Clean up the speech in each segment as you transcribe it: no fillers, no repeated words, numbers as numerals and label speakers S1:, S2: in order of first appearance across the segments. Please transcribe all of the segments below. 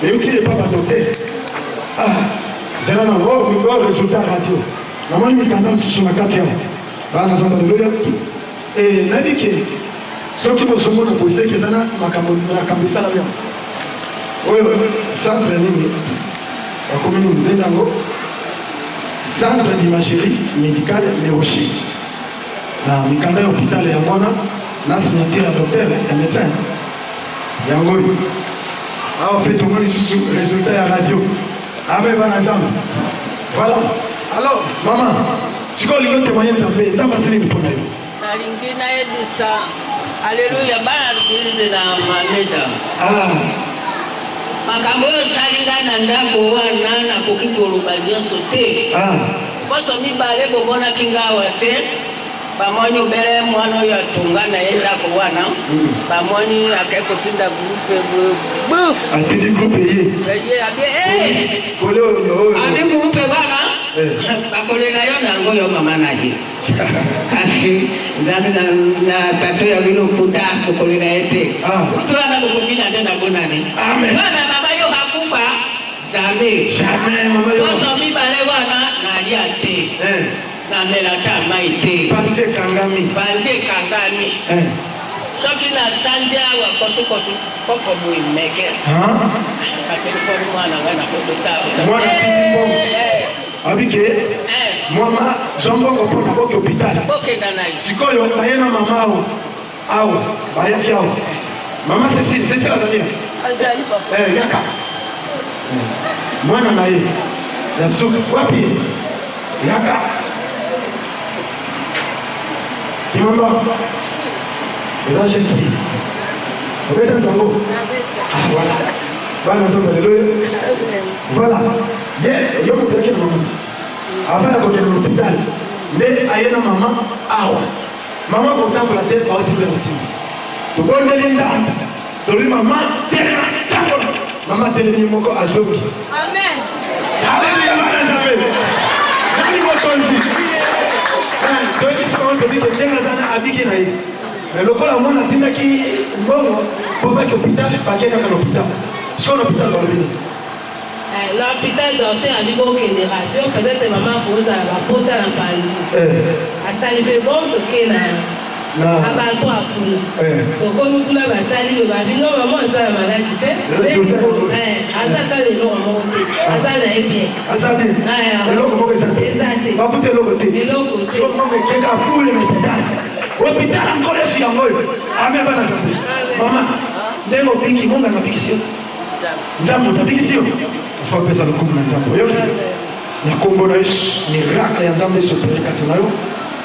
S1: Euti epa ba docteur. Ah, zela na oyo oyo résultat radio. Namoni mikanda mosusu na kati awa. Bana Nzambe, aleluya. Eh, nayebi ke soki bozomona boseki eza na makambo makambo esalami awa. Oyo centre nini bakomi nini ndenge yango centre d'imagerie médicale Lerocher na mikanda ya hôpital yango wana na signature ya docteur ya médecin yango oyo awa mpe tomoni lisusu résultat ya radio. Amen, bana Nzambe. Voilà. Alors mama, sikoyo olingi otémoigne Nzambe, Nzambe asali nini mpo na yo?
S2: Nalingi nayebisa aleluya bana église na Mameda.
S1: Ah.
S2: Makambo oyo osali ngai na ndako wana, nakoki koloba nyonso te.
S1: Ah.
S2: Poso 2 bomonaki ngai awa te. Bamoni obele mwana oyo atonga na ye ndako wana, bamoni akei kotinda groupe boye bu.
S1: Atindi groupe ye.
S2: Ye abi e
S1: kole oyo oyo.
S2: Abi groupe wana bakolela yo na yango, yo mama na ye, kasi Nzambe na tato ya bino kuta kokolela ye te. Groupe wana bokobina nde na bonane.
S1: Amen.
S2: Wana mama yo akufa jamais.
S1: Jamais, mama yo.
S2: Poso 2 wana nalia te, namela ata mai te.
S1: Panzi ekangami.
S2: Panzi ekangami. Soki nasanzi awa kosukosu koko boye meke.
S1: Ah.
S2: Batelefoni mwana ngai nakobeta.
S1: Mwana atindi mbongo, abike mama zwa mbongo mpona boke hôpital.
S2: Bokenda na ye.
S1: Sikoyo baye na mama awa awa, bayaki awa, mama Cécile. Cécile azali awa?
S3: Azali, papa.
S1: Eh, yaka. Mwana na ye ya suka wapi ye? Yaka kimamba, eza jeune fille obeta nzango. Ah, voilà, bana Nzambe, aleluya. Voilà, ye yo moto yaki na mama avant ya kokende na hôpital nde aye na mama awa. Mama kotambola te, baosimba osimba. Tobondeli Nzambe, tolobi: "Mama, telema, tambola." Mama atelemi moko, azongi.
S3: Amen.
S1: Aleluya, bana Nzambe, nani mokonzi? Toyebisi bango, tobike ndenge aza na abiki na ye. Mais lokola mwana atindaki mbongo mpo baki hôpital, bakendaka na hôpital. Sikoyo na hôpital balobi nini?
S3: Na hôpital, docteur abi bokende radio, peut-être mama akozala bapota na panzi. Asali mpe bon, toke na abattoir kuna. Tokomi kuna, batali yo, babi: "No, mama aza na maladi te." Aza ata na eloko moko te, aza na ye bien.
S1: Aza bien, eloko moko eza te.
S3: Eza te.
S1: Bakuti eloko te.
S3: Eloko te.
S1: Sikoyo mbongo ekeka fule na hôpital, hôpital ankolo esu yango oyo. Amen, bana Nzambe. Mama, ndenge obiki, monganga abikisi yo, Nzambe moto abikisi yo. Faut apesa lokumu na Nzambe. Oyoki? Na nkombo na Yesu, miracle ya Nzambe esopele kati na yo,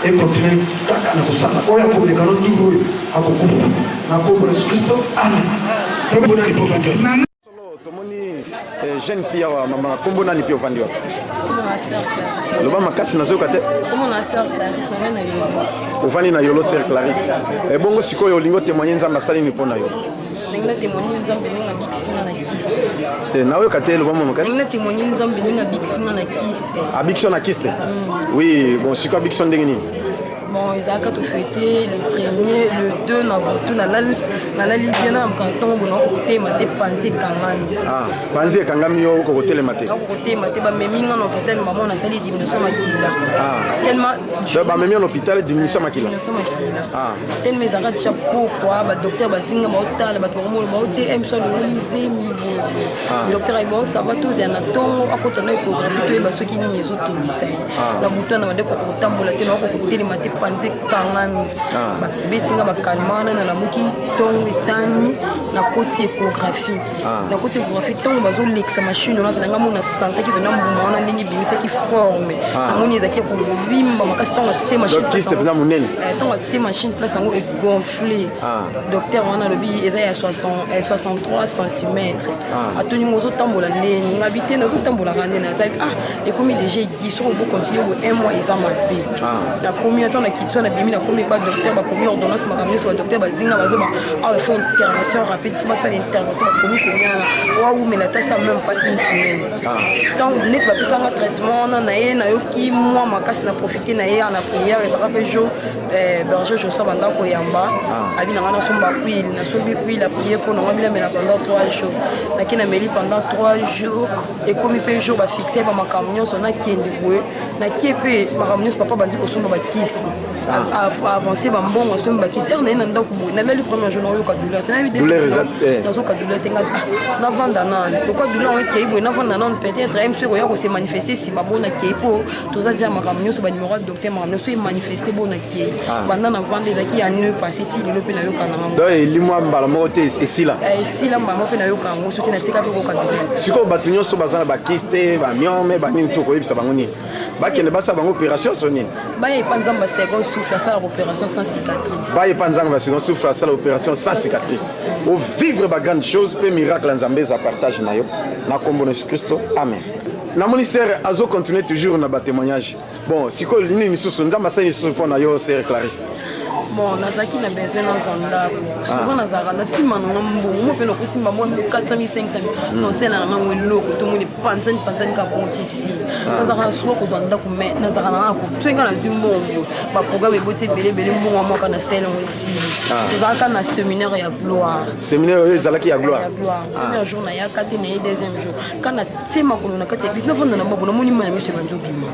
S1: ekontinue kaka na kosala oyo akomeka no tour oyo akokufa na nkombo na Yesu Kristo, amen. Nkombo nani mpo ovandi wapi?
S4: Tomoni jeune fille awa. Mama, nkombo nani mpe ovandi wapi? Loba makasi, nazoyoka te. Ovandi na Yolo, sœur Clarisse. Ebongo sikoyo olingi otémoigne Nzambe asali nini mpo na yo?
S3: Ndenge natémoigne Nzambe ndenge abikisi nga na kyste.
S4: Te, naoyoka te, loba mwa makasi.
S3: Ndenge natémoigne Nzambe ndenge abikisi nga na kyste.
S4: Abikisi yo na kyste? Oui. Bon, sikoyo abikisi yo ndenge nini?
S3: Bon, ezalaka tofêter le premier, le deux na butu, nalali bien na moka ntongo bona kotelema te, panzi ekangami.
S4: Ah, panzi ekangami, yo oko kotelema te?
S3: Nakokotema te. Bamemi nga na hôpital, mama nasali diminution makila. Tellement
S4: Donc bamemi yo na hôpital, diminution makila.
S3: Diminution makila. Tellement ezalaka déjà pokwa, badocteur bazinga, baotala bato, bakomona baote miso alongoli zemi boye. Docteur ayi: "Bon, ça va, tozala na ntongo akota na échographie, toyeba soki nini ezotungisa ye." Na butu wana bande kotambola te, naoko kotelema te, panzi ekangami. Babeti nga bakalma wana, na namuki ntongo etani, nakoti échographie. Nakoti échographie, ntongo bazolekisa machine wana mpena nga mona santaki mpena mbuma wana ndenge ebimisaki forme. Namoni ezalaki ya kovimba makasi. Ntongo atie machine,
S4: Donc kyste mpenza monene.
S3: Ntongo atie machine place yango egonfle. Docteur wana alobi eza ya 60 63 cm. Atoni ngo: "Ozotambola ndeni?" Ngabi te, nazotambolaka nde nazali. Ah, ekomi déjà egi, soki obocontinue boye un mois eza mabe. Nakomi ata na Nakiti wana, nabimi, nakomi epa docteur, bakomi ordonnance, makambo nyonso. Badocteur bazinga, bazoba awa, faut intervention rapide, faut basala intervention. Bakomi komiana wawumela ta sa même pas une semaine. Ntango neti bapesanga traitement wana na ye, nayoki mwa makasi, na profite na ye na prière. Ezaka mpe jour berger Josa banda koyamba abi nanga, nasomba huile, nasombi huile, aprier mpo nango, abi namela pendant 3 jours. Nake nameli pendant 3 jours. Ekomi mpe jour bafixe bamakambo nyonso, nakende boye, nakie mpe makambo nyonso. Papa bandi kosomba bakisi, avance bambongo, asombi bakisi. Ere na ye na ndako boye, nalali premier jour, naoyoka douleur te. Nayebi nazoka douleur te. Nga navanda nani lokwa douleur yango ekei boye, navanda nanu, peut-être ye mosu ekoya kose manifeste nsima. Bo nakei mpo toza dia makambo nyonso, banimero ya docteur, makambo nyonso emanifeste. Bo nakei, banda navanda, ezalaki ya année passée, ti lelo mpe nayoka nango.
S4: Donc elimwa mbala moko te, esila?
S3: Esila mbala moko mpe nayoka yango so te, nasika mpe koyoka douleur.
S4: Sikoyo bato nyonso baza na bakiste, bamyome, banini, ti okoyebisa bango nini? Bakende basala bango opération so nini?
S3: Baya epa Nzambe second souffle, asalaka opération sans cicatrice.
S4: Baya epa Nzambe second souffle, asala opération sans cicatrice. Ovivre bagrande chose mpe miracle ya Nzambe eza partage na yo na nkombo na Yesu Kristo, amen. Namoni sœur azocontinue toujours na batémoignage. Bon, sikoyo nini misusu Nzambe asali lisusu mpo na yo, sœur Clarisse?
S3: Bon, nazalaki na besoin nazwa ndako. Souvent nazalaka na nsima nanga mbongo mo mpe nakosimba mwa 400 500, nosala na ngango eloko tomoni panzani panzani ka bongo ti esili. Nazalaka na suka kozwa ndako, mais nazalaka na ngaka soki nga nazwi mbongo, baprogramme eboti ebele ebele, mbongo ya mwaka na sele yango esili. Tozalaka na séminaire ya gloire.
S4: Séminaire oyo ezalaki ya gloire?
S3: Ya gloire. Premier jour nayaka te, naye deuxième jour. Ka na tie makolo na kati ya église, navanda na mabo, namoni mai ya miso ebandi obima.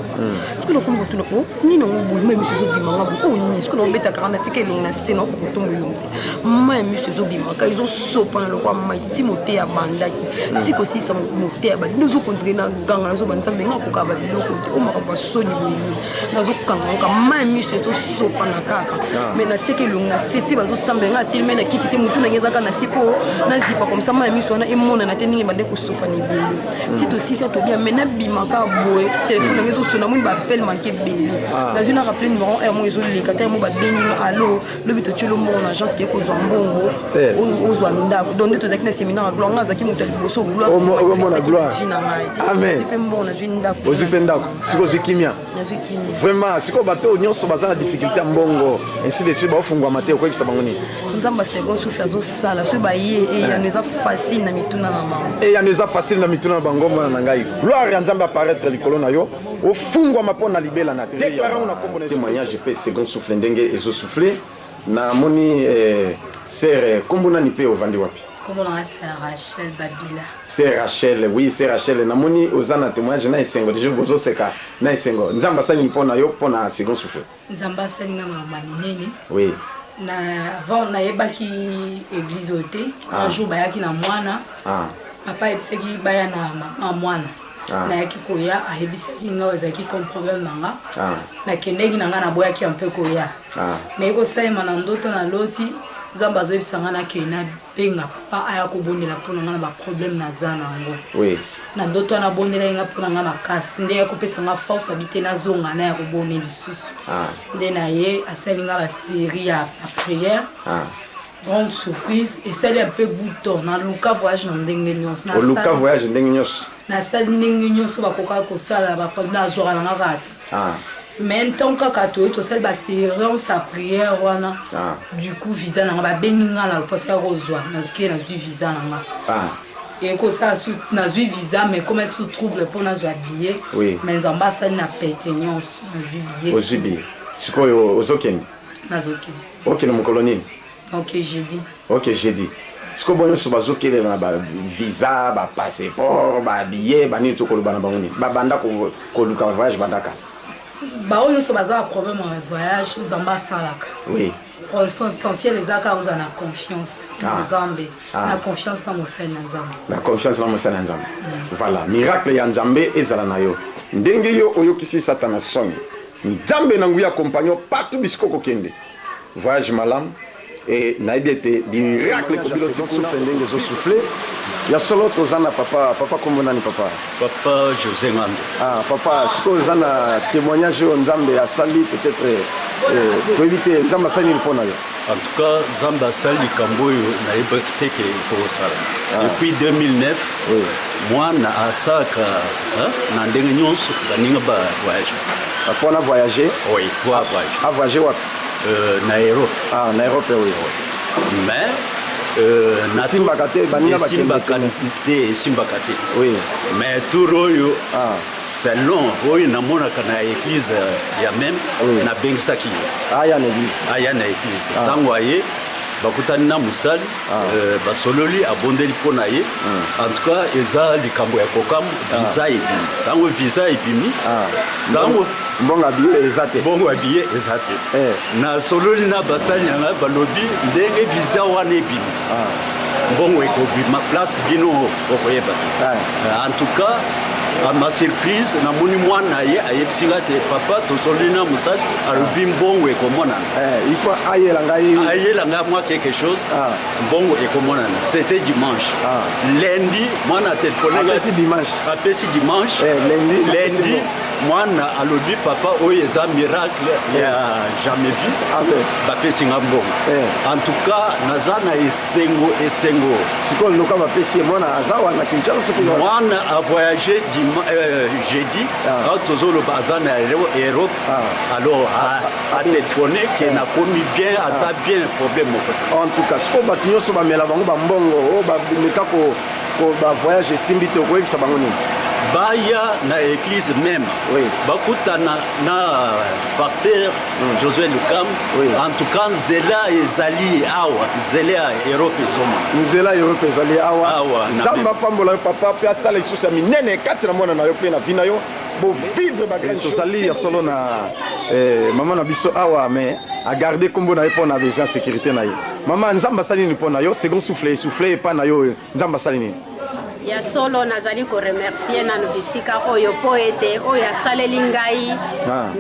S3: Soki nakomi kotuna o nini yango boye, mai ya miso ezobima nga boye, o nini? Soki naobetaka nga, natika elongi na se, naokoka kotomba elongi te. Mai ya miso ezobima ka, ezosopana lokwa mai ti moteya bandaki ti kosilisa moteya bandi. Nazokontinue na ganga, nazoba Nzambe, nga akoka babiloko te, o makambo ya soni boye nini? Nazokanga ngoka, mai ya miso ezosopana kaka, mais natiaki elongi na se ti bazosambela. Nga atelemi na kiti te, motu nange ezaka na se mpo nazipa comme ça mai ya miso wana emonana te ndenge bande kosopana ebele. Ti tosisa tobia, mais nabimaka boye, telefone nange ezosona, moni baappel manque ebele. Nazwi na rappele numéro r mo ezoleka te mo, babengi nga: "Allo, lobi totielo mbongo na agence, ke kozwa mbongo, ozwa ndako." Donc nde tozalaki na séminaire ya gloire, nga azalaki moto ya liboso.
S4: Omona gloire.
S3: Na ngai
S4: Amen.
S3: Mpe mbongo, nazwi ndako.
S4: Ozwi mpe ndako, sikoyo ozwi kimia?
S3: Nazwi kimia.
S4: Vraiment, sikoyo bato oyo nyonso baza na difficulté ya mbongo, ainsi de suite, baofungwama te, okoyebisa bango nini?
S3: Nzambe second souffle azosala. Soki baye, eyano eza facile na mituna na bango.
S4: Eyano eza facile na mituna na bango. Mwana na ngai, gloire ya Nzambe apparaître likolo na yo, ofungwama mpo na libela na déclare yango na kombo na témoignage mpe second souffle ndenge ezosouffle. Namoni sœur, kombo nani mpe ovandi wapi?
S5: Kombo nanga sœur Rachel Babila.
S4: Sœur Rachel, oui, sœur Rachel, namoni oza na témoignage na esengo deja, bozoseka na esengo. Nzambe asali mpo na yo mpo na second souffle?
S5: Nzambe asali nga makambo minene. Na avant nayebaki église oyo te. Un jour bayaki na mwana, papa ayebisaki baya na mama mwana. Nayaki koya, ayebisaki nga oyo ezalaki comme problème na nga. Nakendeki na nga, naboyaki ya mpe koya. Mais ekosalema na ndoto, naloti Nzambe azoyebisa nga nakende nabenga papa aya kobondela mpo na nga na baproblème naza nango. Na ndoto wana abondelaki nga mpo na nga makasi, nde ya kopesa nga force, nabi te, nazonga na ya kobone lisusu. Nde na ye asali nga basérie ya baprière. Grande surprise, esali un peu bouton, naluka voyage na ndenge nyonso.
S4: Oluka voyage ndenge nyonso?
S5: Nasali ndenge nyonso bakokaka kosala, nazwaka nanga kaka te. Mais ntango kaka toye tosali baséance ya prière wana, du coup visa nanga babengi nga na loposa ya kozwa, nazuki, nazwi visa nanga. Ekosala nazwi visa, mais comme sous trouble mpo nazwa billet. Mais Nzambe asali na pete nyonso, nazwi billet.
S4: Ozwi billet, sikoyo ozokende?
S5: Nazokende.
S4: Okende mokolo nini?
S5: Ok, jeudi.
S4: Ok, jeudi. Sikoyo bo nyonso bazokelela na bavisa, bapasseport, babillet, banini, tokoloba na bango nini? Babanda koluka voyage bandaka.
S5: Bango nyonso baza na problème ya voyage, Nzambe asalaka. Essentiel eza kaka ozala na confiance na Nzambe, na confiance na mosali na Nzambe.
S4: Na confiance na mosali na Nzambe. Voilà, miracle ya Nzambe ezala na yo ndenge yo oyokisi Satana soni. Nzambe na nguya compagnon partout bisika okokende. Voyage malamu e nayebi ete miracle ekobilo souffle ndenge ezosouffle ya solo. Toza na papa. Papa, kombo nani, papa?
S6: Papa José Ngando.
S4: Ah, papa, sikoyo oza na témoignage oyo Nzambe asali, peut-être toyebi te Nzambe asali nini mpo na yo?
S6: En tout cas, Nzambe asali likambo oyo nayebaki te ke ekosala. Depuis 2009, mwana asalaka na ndenge nyonso baninga ba voyage.
S4: Mpo na voyager?
S6: Oui, po avoyage.
S4: Avoyage wapi?
S6: Na Europe.
S4: Ah, na Europe, oui.
S6: Mais
S4: esimbaka te, baninga
S6: esimbaka te, esimbaka te.
S4: Oui.
S6: Mais tour oyo,
S4: Ah.
S6: selon oyo namonaka na église ya même,
S4: Oui.
S6: nabengisaki ye.
S4: Aya na église.
S6: Aya na église.
S4: Ah.
S6: Ntango aye, bakutani na mosali, basololi, abondeli mpo na ye. En tout cas, eza likambo ya kokamwa, visa ebimi. Ntango visa ebimi, ntango
S4: mbongo ya billet eza te.
S6: Mbongo ya billet eza te. Nasololi na basali na ngai, balobi ndenge visa wana ebimi, mbongo ekobima place bino okoyeba te. En tout cas, à ma surprise, namoni mwana ye ayebisi ngai te: "Papa, tosololi na mosali, alobi mbongo ekomonana."
S4: Il faut ayela ngai.
S6: Ayela ngai mwa quelque chose, mbongo ekomonana. C'était dimanche. Lundi, mwana telefone ngai.
S4: Apesi dimanche.
S6: Apesi dimanche.
S4: Lundi.
S6: Lundi, mwana alobi: "Papa, oyo eza miracle ya jamais vu, bapesi nga mbongo." En tout cas, naza na esengo, esengo.
S4: Sikoyo loka bapesi ye, mwana aza wana Kinshasa soki?
S6: Mwana a voyagé jeudi. Awa tozoloba, aza na Europe. Alors atelefone ke nakomi bien, aza bien, problème moko te.
S4: En tout cas, sikoyo bato nyonso bamela bango bambongo oyo bameka bavoyage esimbi te, okoyebisa bango nini?
S6: Baya na église même, bakutana na pasteur Josué Lukam. En tout cas, nzela ezali awa, nzela ya Europe ezomona.
S4: Nzela ya Europe ezali awa.
S6: Awa.
S4: Nzambe apambola yo, papa, mpe asala lisusu ya minene kati na mwana na yo mpe na vie na yo, bovivre bagrande. Tozali ya solo na mama na biso awa, mais agarde nkombo na ye mpo na besoin sécurité na ye. Mama, Nzambe asali nini mpo na yo? Second souffle esouffle epa na yo, Nzambe asali nini?
S7: Ya solo, nazali koremercier nanu bisika oyo mpo ete oyo asaleli ngai,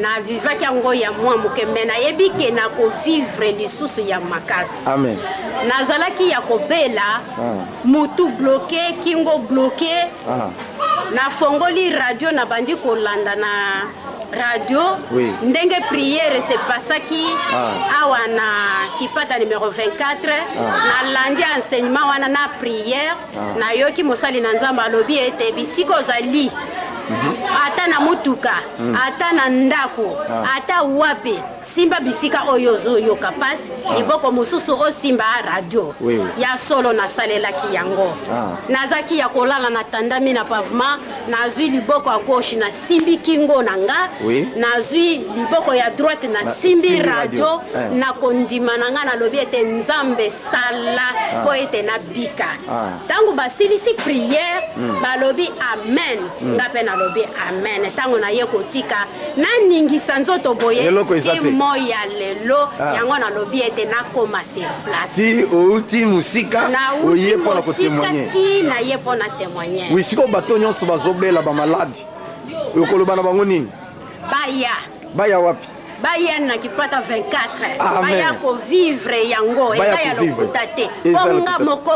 S7: navivaki yango ya mwa moke, me nayebi ke nakovivre lisusu ya makasi.
S4: Amen.
S7: Nazalaki ya kobela, mutu bloqué, kingo bloqué. Nafongoli radio, nabandi kolanda na radio ndenge prière sepasaki awa na Kipata numéro 24. Nalandi enseignement wana na prière. Nayoki mosali na Nzambe alobi ete bisika ozali, ata na motuka, ata na ndako, ata wapi, simba bisika oyo ozoyoka pasi, liboko mosusu osimba radio. Ya solo, nasalelaki yango. Nazaki ya kolala, natandami na pavement, nazwi liboko ya gauche, nasimbi kingo na nga, nazwi liboko ya droite, nasimbi
S4: simbi
S7: radio.
S4: Radio.
S7: Na kondima na nga, nalobi ete: "Nzambe, sala mpo ete nabika." Ntango basilisi prière, balobi amen, nga mpe nalobi amen. Ntango naye kotika, naningisa nzoto boye,
S4: Eloko eza
S7: ti
S4: te.
S7: moi ya lelo. Yango nalobi ete nakoma sur place.
S4: Ti outi mosika,
S7: Nauti
S4: oye mpo na
S7: mosika
S4: kotémoigner.
S7: ti naye mpo na témoigner.
S4: Oui, sikoyo bato nyonso bazobela bamaladi, okoloba na bango nini?
S7: Baya.
S4: Baya wapi?
S7: Baya na Kipata 24.
S4: Amen.
S7: Baya kovivre yango.
S4: Baya
S7: Eza ya
S4: kovivre.
S7: lokuta te.
S4: Eza
S7: Mpo nga
S4: lokuta te.
S7: moko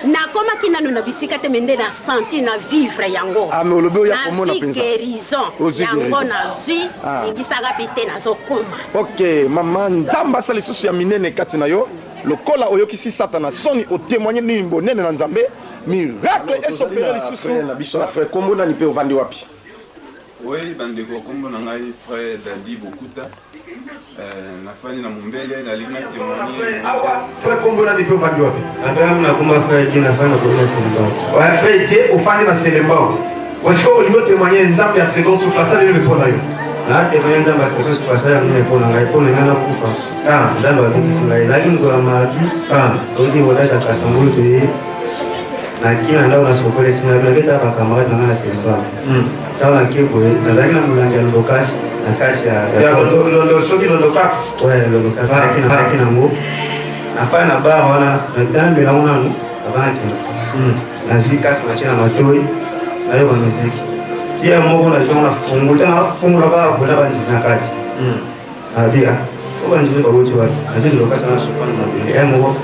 S7: nakomaki nanu na bisika te, me nde na senti na vivre yango.
S4: Ah, mais olobi oya komona
S7: Nazwi
S4: mpenza.
S7: guérison.
S4: Ozwi
S7: Yango
S4: guérison.
S7: nazwi, ningisaka mpe te, nazokoma.
S4: Ok, mama, Nzambe asala lisusu ya minene kati na yo lokola oyokisi Satana soni, otémoigne nini bonene na Nzambe, miracle esopere lisusu na biso. Na frère, kombo nani mpe ovandi wapi?
S8: Oui, bandeko, kombo na ngai frère Dadi Bokuta. Nafandi na Mombele, nalingi na témoigner.
S1: Awa frère, kombo nani mpe ovandi wapi?
S9: Abraham, nakoma frère Die, nafandi na commune Selembao.
S1: Ouais, frère Die, ofandi na Selembao. Osiko olingi otémoigne Nzambe ya second souffle asali nini mpo na yo?
S9: Natémoigne Nzambe ya second souffle asali yango mpo na ngai, mpo na ngai nakufa. Nzambe abikisi ngai. Ezalaki mokolo ya mardi, touti voyage ya Kasangulu, toye naki na ndako, na sokoli esima nabetaka bacamarade na ngai na Selembao. Ntango nake boye, nazalaki na molangi ya Londokasi na kati ya
S1: Ya soki Londocax?
S9: Ouais, Londocax nazalaki nango. Nafai na bar wana, natambela yango nanu avant nakende. Nazwi kasi, matie na matoi, nayoka miziki tia moko, nazwi yango, nafungula. Ntango nafungola kaka bola banzisi na kati, nabia o banzisi bawuti wapi? Nazwi Londokasi, nasopa na mabele ya moko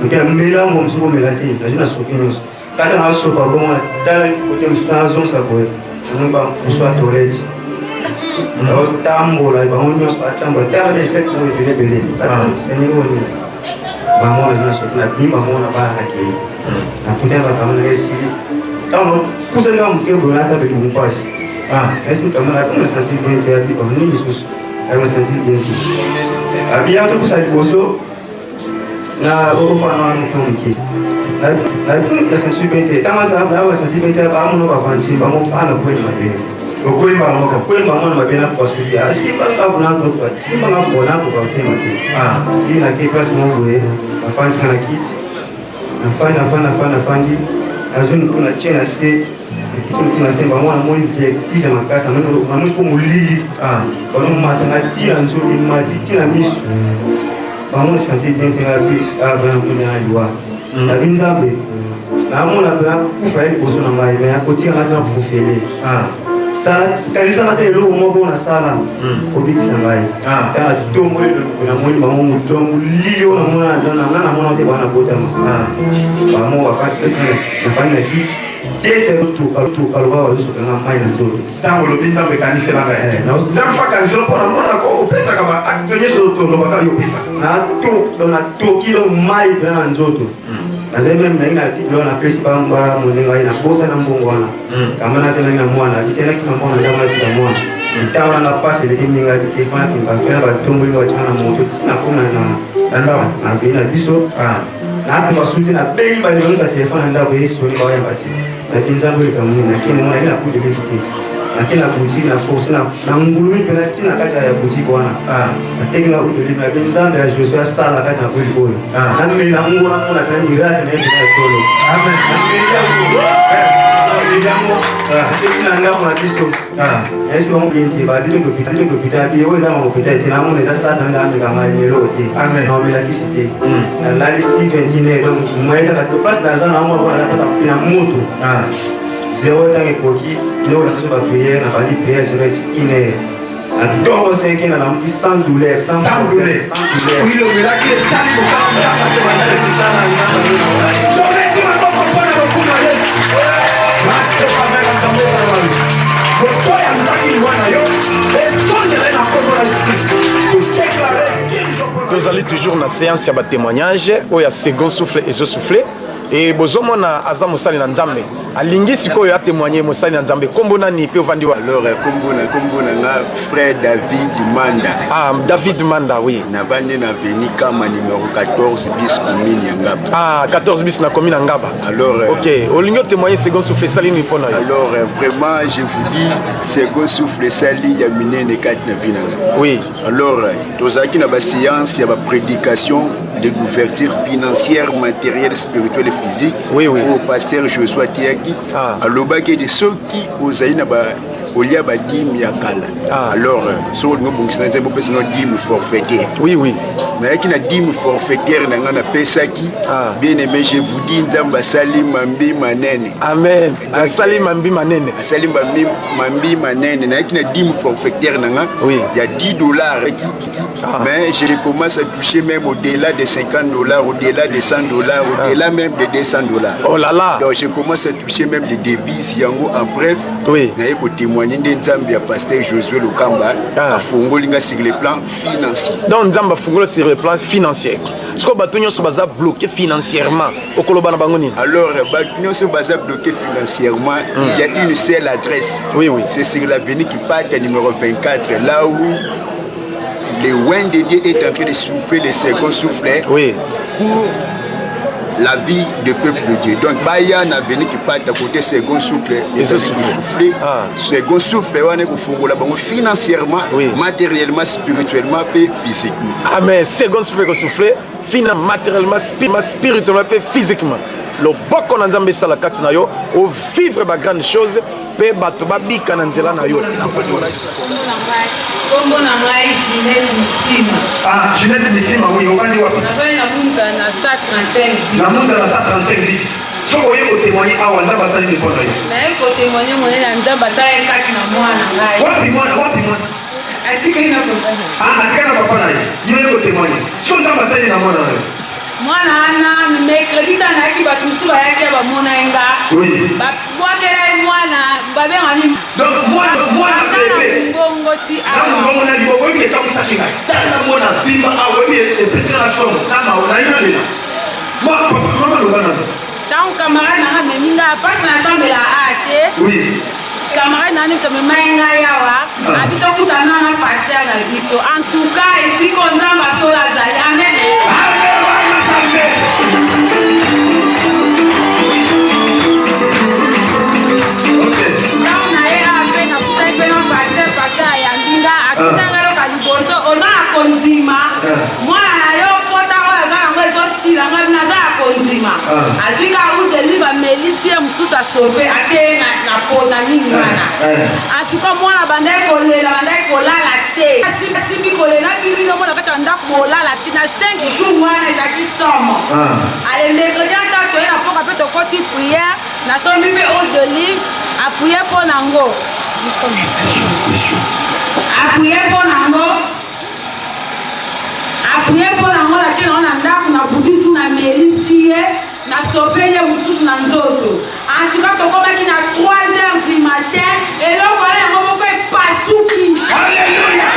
S9: moke, namela yango, mosuku omela te. Nazwi, nasoki nyonso kata, nasopa bongo, natala kote mosusu, nazongisa boye, namoni bamosu ya toilette baotambola, bango nyonso batambola. Tala insecte oyo ebele ebele, seigneur, oyo nini? Bango nazwi, nasoki, nabimi bango na bana, nakei nakutani bakambo na esili. Ntango kusani kaka moke boye, nata beti mopasi. Nayebisi camarade na sentir bien te. Abi oh, nini lisusu? Na sentir bien te. Abi ya topusa liboso na okofana wana moto moke. Na sentir bien te. Ntango na sentir bien te, bamona bavanti bango ana kweli mabe.
S1: Okoyemba moko.
S9: Koyemba mwana mabe na pasuki asimba nga nakoka simba nga po nakoka kosema te. Ti nake place moko boye, bafandi nga na kiti, nafandi, nafandi, nafandi, nafandi, nazwi motu na tie na se, kiti motu na se bango, namoni vertige ya makasi, namoni mpo molili banomata nga ti na nzoto, emati ti na miso bango. Sentir bien te. Nga bi avana na liwa, nabi Nzambe, namona mpe kufa ye liboso na ngai, me akotika nga te na fofele. Kanisaka te eloko moko nasala kobikisa ngai. Tala tomboli namoni bango moto molili oyo namona nga namona te bana botama bango. Nafandi na kiti te, toka lokola bazosokanga mai na nzoto.
S1: Ntango olobi Nzambe ekanisela ngai, Nzambe fa kanisela mpo namonaka opesaka baacte nyonso tolobaka, yo opesaka.
S9: Natoki lo mai mpena na nzoto. Nazali meme nangi na biloko napesi bamonde ngai, nabosa na mbongo wana kama natelaki na mwana bitelaki na mwana ndako, nasika mwana ntango nanga mpasi eleki mingi. Abi te fanaki bafena batomboli batyanga na moto ntina koma na vei na biso. Napema suti, nabengi bandeko nyonso ya telefone na ndako, esoni baoyamba te. Nabi Nzambe oleka monene. Nakende mwana na kude eleki te, nake na boutique na force na ngulumi mpena ntina kati ya boutique wana, nateki na huile d'olive. Nabi Nzambe ya Josué asala kati na huile oyo, namela ngo, namona pena miracle na ye mpena ya solo. Nameli yango, nateki na ndako na biso, nayesi bango bien te. Babi tokopita bi oyo eza mahôpital te, namona eza satan nde amekanga lelo te, naomelakisi te. Nalali ti 21 heures, donc moyen kaka place naza na yango mpona na moto zéro. Ntango ekoki biloko na biso baprière, na bandi prière zéro ti une heure na ntongo 5, nalamuki sans douleur,
S1: sans douleur.
S9: Sans douleur.
S1: Oyo omelaki esali mosala. Tobeti maboko mpona lokumu ya Yesu. Moto yangaki liwa na yo esongela na kombo na Yesu, kodéclarer.
S4: Tozali toujours na séance ya batémoignage oyo ya second souffle ezosouffle e bozomona aza mosali na Nzambe, alingi sikoyo atémoigne. Mosali na Nzambe, nkombo nani mpe ovandi wa?
S10: Alors, kombo na nga frère David Manda.
S4: Ah, David Manda, oui.
S10: Navandi na avenue Kama numéro 14 bis, commune ya Ngaba.
S4: Ah, 14 bis na commune ya Ngaba.
S10: Alors
S4: OK, olingi otémoigne second souffle esali nini mpo na yo?
S10: Alors vraiment, je vous dis, second souffle esali ya minene kati na vie na nga. Alors tozalaki na baséance ya baprédication de l'ouverture financière, matérielle, spirituelle et physique.
S4: Oui.
S10: Oyo pasteur Josué ateyaki, alobaki ete soki ozali na ba olia badîme ya kala, alors soki olingi obongisa na Nzambe, opesa no dîme forfaitaire. Nayaki na dîme forfaitaire na ngai, napesaki. Bien aimé, je vous dis, Nzambe asali mambi manene.
S4: Amen, asali mambi manene.
S10: Asali mambi manene. Nayaki na dîme forfaitaire na nga ya 10 $ mais je commence à toucher même au-delà de 50 $, au-delà de 100 $, au-delà même de 200 $.
S4: Oh là là.
S10: Donc je commence à toucher même des devises yango. En bref, naye kotémoigne nde Nzambe ya pasteur Josué Lokamba afungoli nga sur le plan financier.
S4: Donc Nzambe afungoli sur le plan financier. Sikoyo bato nyonso baza bloqué financièrement, okoloba na bango nini?
S10: Alors bato nyonso baza bloqué financièrement, il y a une seule adresse.
S4: Oui.
S10: C'est sur l'avenue Kipata numéro 24, là où le oint de Dieu est en train de souffler le second souffle pour la vie du peuple de Dieu. Donc, baya na avenue Kipata côté second souffle, ezali kosouffler. Second souffle wana kofungola bango financièrement, matériellement, spirituellement pe physiquement.
S4: Amen. Second souffle kosouffle fina matériellement, spirituellement mpe physiquement. Loboko na Nzambe esala kati na yo, ovivre bagrande chose mpe bato babika na nzela na yo.
S5: Kombo na ngai Ginette Misima.
S1: Ah, Ginette Misima, oui, ovandi wapi?
S5: Navandi na Munza na 135.
S1: Na Munza na 135 bis. Soki oye kotémoigne awa, Nzambe asali nini mpo na yo?
S5: Naye kotémoigne monene na Nzambe asalaki kati na mwana ngai.
S1: Wapi mwana? Wapi mwana?
S5: Atikali na papa.
S1: Ah, atikali na papa na ye. Yo ye kotémoigne, soki Nzambe asali na mwana na yo.
S5: Mwana wana, mercredi ntango nayaki, bato mosusu bayaki ya bamona ye nga, babwakela ye mwana, babenga nini?
S1: Donc mwana bebe.
S5: Mongongo ti.
S1: Na mongongo na liboko, oyebi etakusaki ngai tala mwana vimba awa, oyebi epesi nga somo na mawa na yo, nalela mama loba nano.
S5: Ntango camarade nanga amemi nga, parce nasambela a te. Camarade na ngai moto amemaki ngai awa, abi tokutana na pasteur na biso. En tout cas, esika oyo Nzambe ya solo azali. Amen. Ntango na ye awa mpe nakutani mpe na pasteur, pasteur ayambi nga, atuna nga loka liboso, oza na kondima? Mwana na yo pota oyo aza nango ezosila, nga naza ya kondima. Azwi kaka huile d'olive amelisi ye mosusu asauve atie ye na, na po na nini wana. En tout cas mwana abandaki kolela, abandaki kolala te. Asimbi kolela bino mona kati ya ndako bolala te na 5 jours wana ezalaki somo. Ale mercredi ata toye na mpoka mpe tokoti prière, nasombi mpe huile d'olive appuye mpo nango. Appuye mpo nango. Appuye mpo nango nake nango na ndako na butu su namelisi ye nasopeli ye mosusu na nzoto. En tout cas tokomaki na 3 heures du matin eloko wana yango moko epasuki.
S1: Alléluia.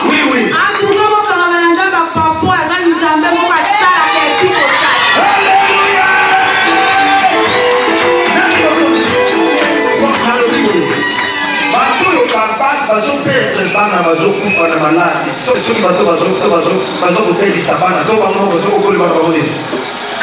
S1: Oui, oui.
S5: En tout cas bokangama na Nzambe ya papa aza Nzambe moko asalaka eti kosala.
S1: Alléluia. Bato oyo bazo perdre bana bazo kufa na maladi. Soki bato bazo kotelisa bana to bango bazo kokola bana bango nini?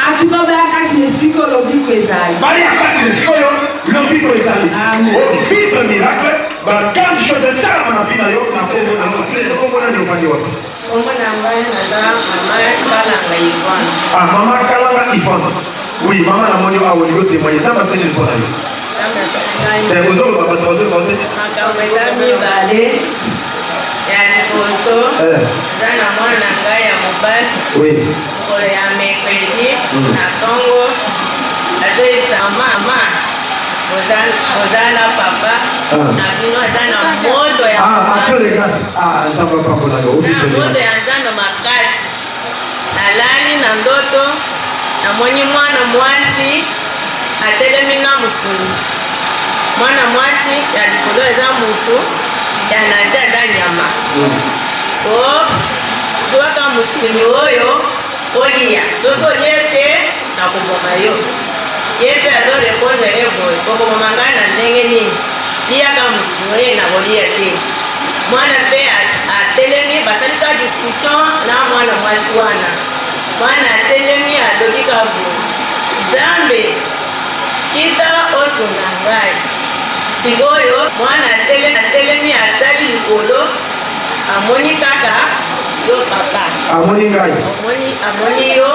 S5: En tout cas baya kati na esika oyo lobiko ezali.
S1: Baya kati na esika oyo lobiko ezali. Ovivre miracle, ba grande chose esalama na vie na yo na kombo na yo. Kombo nani ofandi wapi?
S11: Kombo na ngai naza Mama Kalanga Yvonne.
S1: Ah, Mama Kalanga Yvonne. Oui, mama namoni awa olingi otémoigne. Nzambe asali nini mpo na yo?
S11: Nzambe asali ngai.
S1: Ozoloba bato bazoloba te.
S11: Makambo eza mibale. Ya liboso, eza na mwana na ngai ya mobali. Mokolo ya mercredi na ntongo azoyebisa mama boza na papa na bino aza na moto ya
S1: action de grâce. Ah, Nzambe apambola yo.
S11: Na moto ya Nzambe makasi. Nalali na ndoto namoni mwana mwasi atelemi na mosuni. Mwana mwasi ya likolo eza mutu, ya na se aza nyama. O zwaka mosuni oyo olia, soki olie te nakoboma yo. Ye mpe azorepondre ye boye, okoboma ngai na ndenge nini? Liaka mosuni oye nakolia te. Mwana mpe atelemi, basali ka discussion na mwana mwasi wana. Mwana atelemi alobi ka boye, Nzambe kita osunga ngai. Sikoyo mwana atelemi atali likolo, amoni kaka yo papa.
S1: Amoni ngai.
S11: Amoni yo.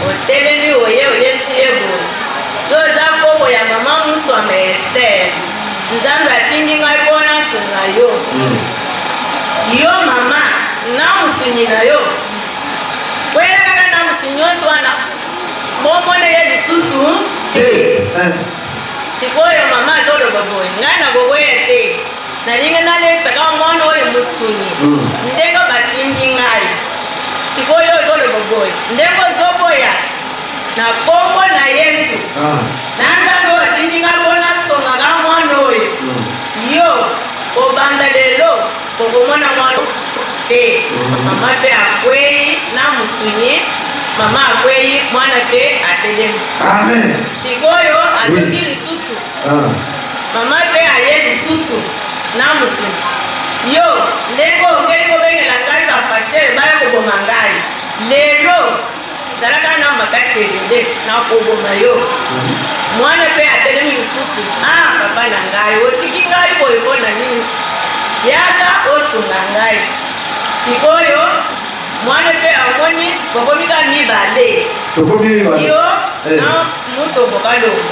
S11: Otelemi oye oyebisi ye boye, yo oza koko ya mama Muswama Esther. Nzambe atindi ngai mpo nasunga yo. Yo mama na mosuni na yo. Kwela kaka na mosuni nyonso wana bomona ye lisusu
S1: te.
S11: Sikoyo mama azoloba boye, ngai nakokwea te. Nalingi nalesaka mwana oyo mosuni ndenge batindi ngai. Sikoyo ozoloba boye, ndenge ozoboya na kombo na Yesu. Na Nzambe oyo atindi ngai mpo nasongaka mwana oyo. Yo kobanda lelo okomona mwana te. Mama mpe akwei na mosuni, mama akwei, mwana mpe atelemi.
S1: Amen.
S11: Sikoyo azoki lisusu. Mama mpe aye lisusu na mosuni. Yo ndenge okei kobengela ngai ba pasteur baya koboma ngai. Lelo zalaka na makasi ebele na koboma yo. Mwana mpe atelemi lisusu. Ah papa na ngai, otiki ngai boye mpo na nini? Yaka osunga ngai. Sikoyo mwana mpe amoni bokomi ka mibale.
S1: Tokomi mibale.
S11: Yo na mutombo kalongo.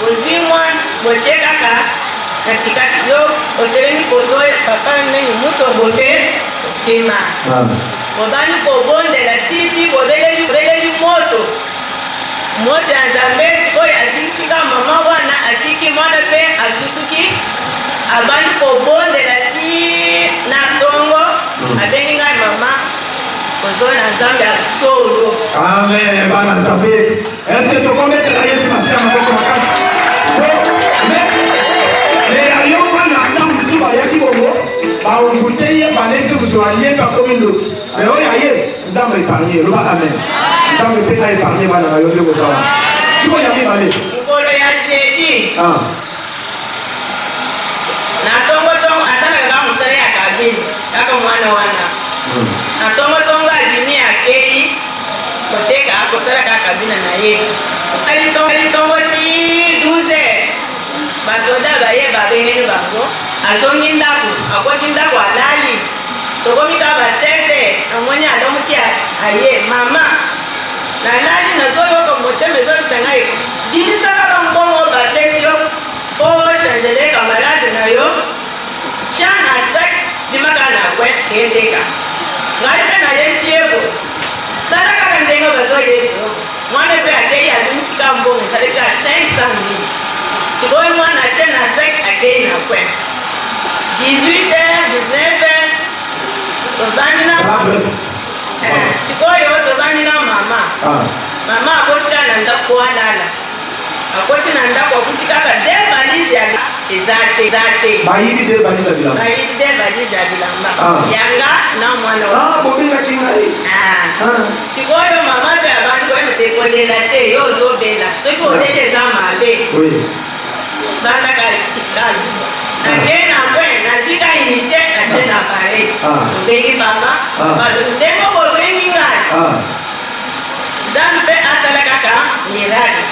S11: Ozwi mwana botie kaka katikati yo otelemi koto papa nani mutombo mpe nsima. Bobandi kobondela titi bobeleli moto. Moto ya Nzambe sikoyo azikisika mama wana aziki mwana mpe asutuki abandi kobondela ti na ntongo abengi ngai mama kozona Nzambe ya solo.
S1: Amen bana Nzambe. Est-ce que tokometela Yesu Masiya maboko makasi? Mais ya yo mwana ntango mosusu bayaki bongo baongute ye balesi mosusu aye mpe akomi ndoki. Mais oyo aye Nzambe épargne, loba amen. Nzambe mpe aépargne bana na yo nde kozala. Sikoyo ya mibale.
S11: Mokolo ya Ya jeudi. Na tongotongo asalaka kaka mosala ya cabine kaka mwana wana. Na tongotongo abimi akei koteka kosala kaka cabine na ye. Ali tongo ti 12 heures basoda baye babengeli bango azongi ndako akoti ndako alali tokomi kaka ba 16 heures namoni alamuki aye mama nalali nazoyoka motema ezobisa ngai bimisa kaka mbongo bapesi yo po ochangele camarade na yo tia na sac bima kaka na coin kendeka ngai mpe nayebisi ye boye sala kaka ndenge bazoyebisa yo mwana mpe akei abimisi kaka mbongo ezali kaka 500 mille sikoyo mwana atie na sac akei na coin 18 heures 19 heures tovandi na sikoyo tovandi na mama. Mama akoti kaka na ndako po alala akoti na ndako akuti kaka de valise ya eza te eza te.
S1: Bayibi de valise ya bilamba.
S11: Bayibi de valise ya bilamba. Yanga na mwana
S1: bobengaki ngai.
S11: Sikoyo mama mpe abandi koyeba te kolela te yo ozobela soki oleli eza mabe. Bandaka nakei na kwe nazwi ka unité natie na appareil. Obengi mama balobi ndenge bobengi ngai. Nzambe mpe asala kaka miracle.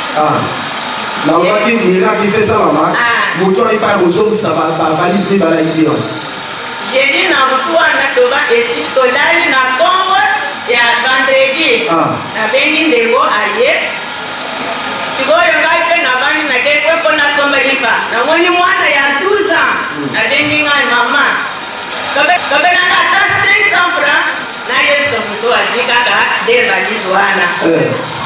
S1: Nalobaki miracle ife esalama moto wana ifa ya kozongisa bavalise mibale ayibi wana.
S11: Jeudi na butu wana toba esi tolali na ntongo ya vendredi. Nabengi ndeko aye. Sikoyo ngai mpe navandi nakei kwe mpo nasomba lipa. Namoni mwana ya 12 ans abengi ngai mama tobelanga ata 500 francs nayebisa moto azwi kaka de valise wana.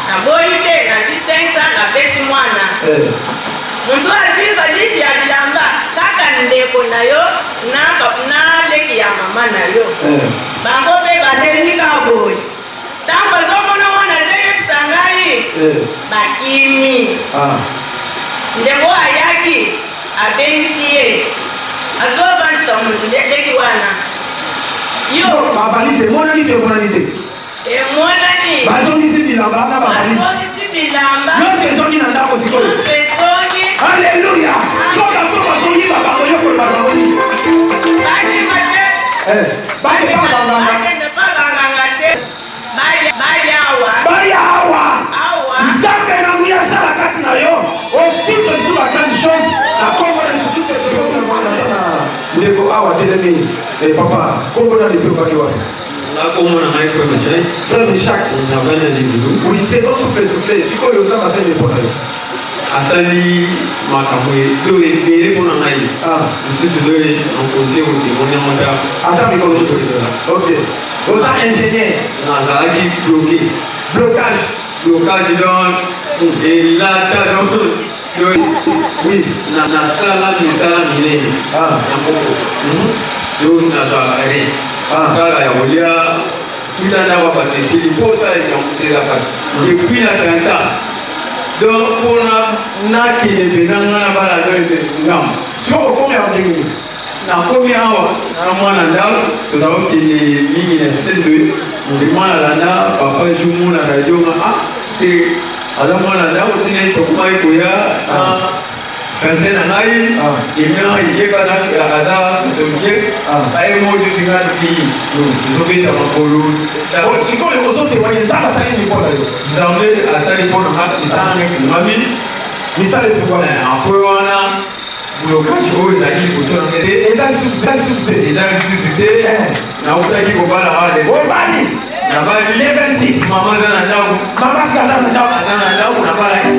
S11: Naboyi te nazwi 500 napesi mwana. Moto azwi valise ya bilamba kaka ndeko na yo na leki ya mama na yo. Bango mpe batelemi kaka boye. Ntango bazomona mwana azoyebisa ngai bakimi. Ndeko ayaki abengisi ye azobandisa motu leki wana.
S1: Yo bavalise emonani te emonani te.
S11: Emonani.
S1: Bazongisi bilamba na bavalise.
S11: Bazongisi bilamba.
S1: Nyonso ezongi na ndako sikoyo.
S11: Nyonso ezongi.
S1: Alléluia. Soki bato bazoyiba bango yo koloba bango nini?
S11: Bakima te.
S1: Bakende pa banganga.
S11: Bakende pa banganga te. Bayawa.
S1: Bayawa. Nzambe na nguya asala kati na yo. Ovivre sur la grande chose. Na kombo na Yesu Kristo. Mwana aza na ndeko awa telemi. Papa, kombo na lipe obaki wapi?
S12: Nakomona ngai Frère Michel.
S1: Frère Michel.
S12: Navandi na Livulu.
S1: Oui, c'est bon souffle souffle. Sikoyo Nzambe asali mpo na yo.
S12: Asali makambo to ebele mpo na ngai. Mosusu to nakozi otemoni yango ta.
S1: Ata mikolo mosusu. Ok. Oza ingénieur.
S12: Nazalaki bloqué.
S1: Blocage.
S12: Blocage donc elata donc.
S1: Oui.
S12: Nasala misala minene. Na moko. Donc nazwaka rien. Kaka ya kolia kuta ndako ya bato esili mpo osala likambo mosusu eza pasi. Et puis na kanisa donc mpona nakende mpenza nga na bala do ete ngambo.
S1: Sikoyo okomi awa ndenge nini?
S12: Nakomi awa na mwana ndako tozala kokende mingi na cité de mwana alanda papa jumu na radio nga se aza mwana ndako sine tokomaki koya na fiancé na ngai ema yeba aza catholique aye mojuti nga tokei tozobeta makolo.
S1: Sikoyo ozotémoigne Nzambe asali nini mpo na yo?
S12: Nzambe asali mpo na nga misala nga efungwami.
S1: Misala efungwami.
S12: Apres wana blocage oyo ezalaki liboso na ngai te.
S1: Eza lisusu te. Lisusu te.
S12: Eza lisusu te. Nautaki kobala awa.
S1: Obali.
S12: Nabali.
S1: Le 26.
S12: Mama aza na ndako.
S1: Mama sika aza na ndako.
S12: Aza na ndako nabalaki.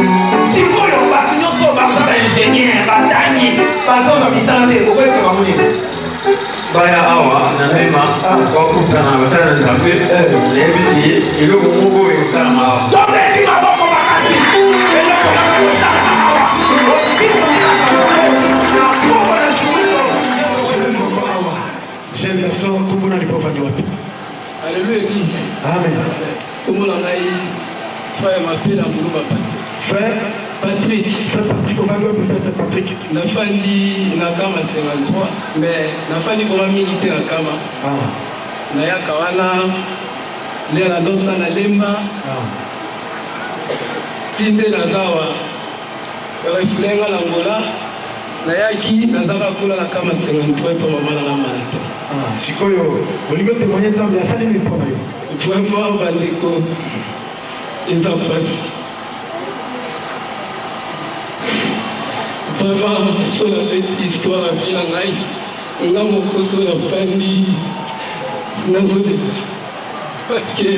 S1: Sikoyo bato nyonso baza ba ingénieur batangi bazozwa misala te okoyebisa bango nini?
S12: Baya awa na nsima bakutana basala na Nzambe nayebi te eloko moko ekosalama awa.
S1: Tobeti maboko makasi. Eloko moko ekosalama awa. Na kombo na Yesu Kristo. Jeune garçon, kombo na lipo ovandi wapi?
S13: Alléluia église.
S1: Amen.
S13: Kombo na ngai Frère Mapela Muluba Patrick.
S1: Frère
S13: Patrick.
S1: Frère Patrick, ovandi wapi Frère Patrick?
S13: Nafandi na Kama 53 mais nafandi vraiment mingi te na Kama. Nayaka wana nde nazosa na Lemba. Ti nde naza awa. Barefoulé nga na Angola, nayaki nazaka kuna na kama 53 mpo mama na nga malata.
S1: Sikoyo olingi otémoigne Nzambe asali nini mpo na yo?
S13: Vraiment bandeko, eza mpasi. Vraiment so nabeti histoire ya vie na ngai, nga moko so nafandi nazolela parce que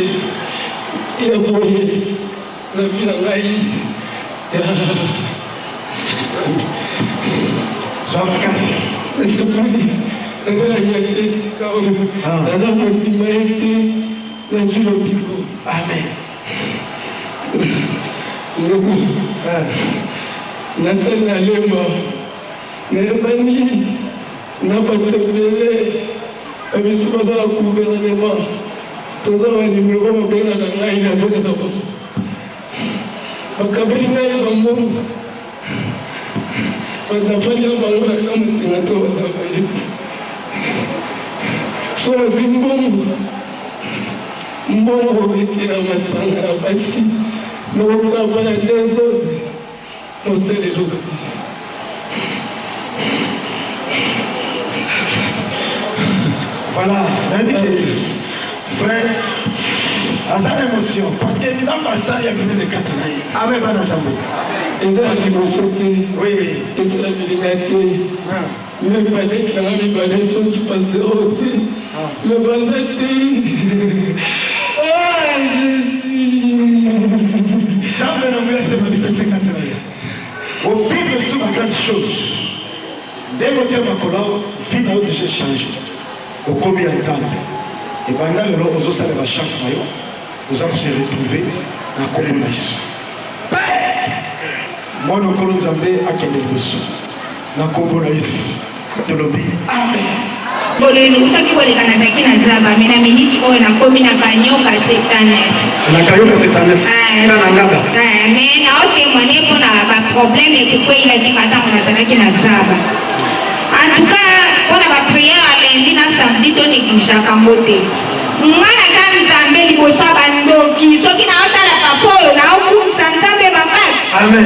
S13: ya boye na vie na ngai.
S1: Zwa makasi.
S13: Nasepeli naza na nyati esika oyo naza kondima ete nazwi lobiko.
S1: Amen.
S13: Ndeko, nasali na lemba, nayebani na bato ebele, bamisu baza na gouvernement, toza banimero babengaka ngai, nabengaka bango, bakabeli ngai bambongo, bazafandi na bango na kama to baza bayebi. So nazwi mbongo, mbongo ekela masanga ya basi, nakokaba na desordre, mosala eloko te.
S1: Voilà, nayebi ke frère aza na émotion parce que Nzambe asali ya minene kati na ye. Amen, bana Nzambe.
S13: Eza ya liboso te, esala bilinga te. Me baleki nanga mibale, soki pasteur oyo te, me baza te. Ah, Jésus.
S1: Nzambe na nguya se manifeste kati na ye, ovivre sur ba grande chose. Ndenge otia makolo awa, vie na yo déjà change, okomi ya Nzambe. Ebanda lelo ozosala bachance na yo, oza kose retrouver na kombo na Yesu. Mwana okolo Nzambe akende liboso na kombo na Yesu, tolobi amen.
S14: Ngolo eutaki koleka, nazalaki na zaba, me na miniti oyo nakomi na Kanyoka 79.
S1: Na Kayoka 79 na na Ngaba.
S14: Me naotémoigne mpona baproblème ekokweyilaki nga ntango nazalaki na zaba. En tout cas, mpona baprière ya lundi na samedi, to négligeaka yango te. Nga naza Nzambe liboso ya bandoki. Soki naotala papa oyo, naokumisa Nzambe makasi.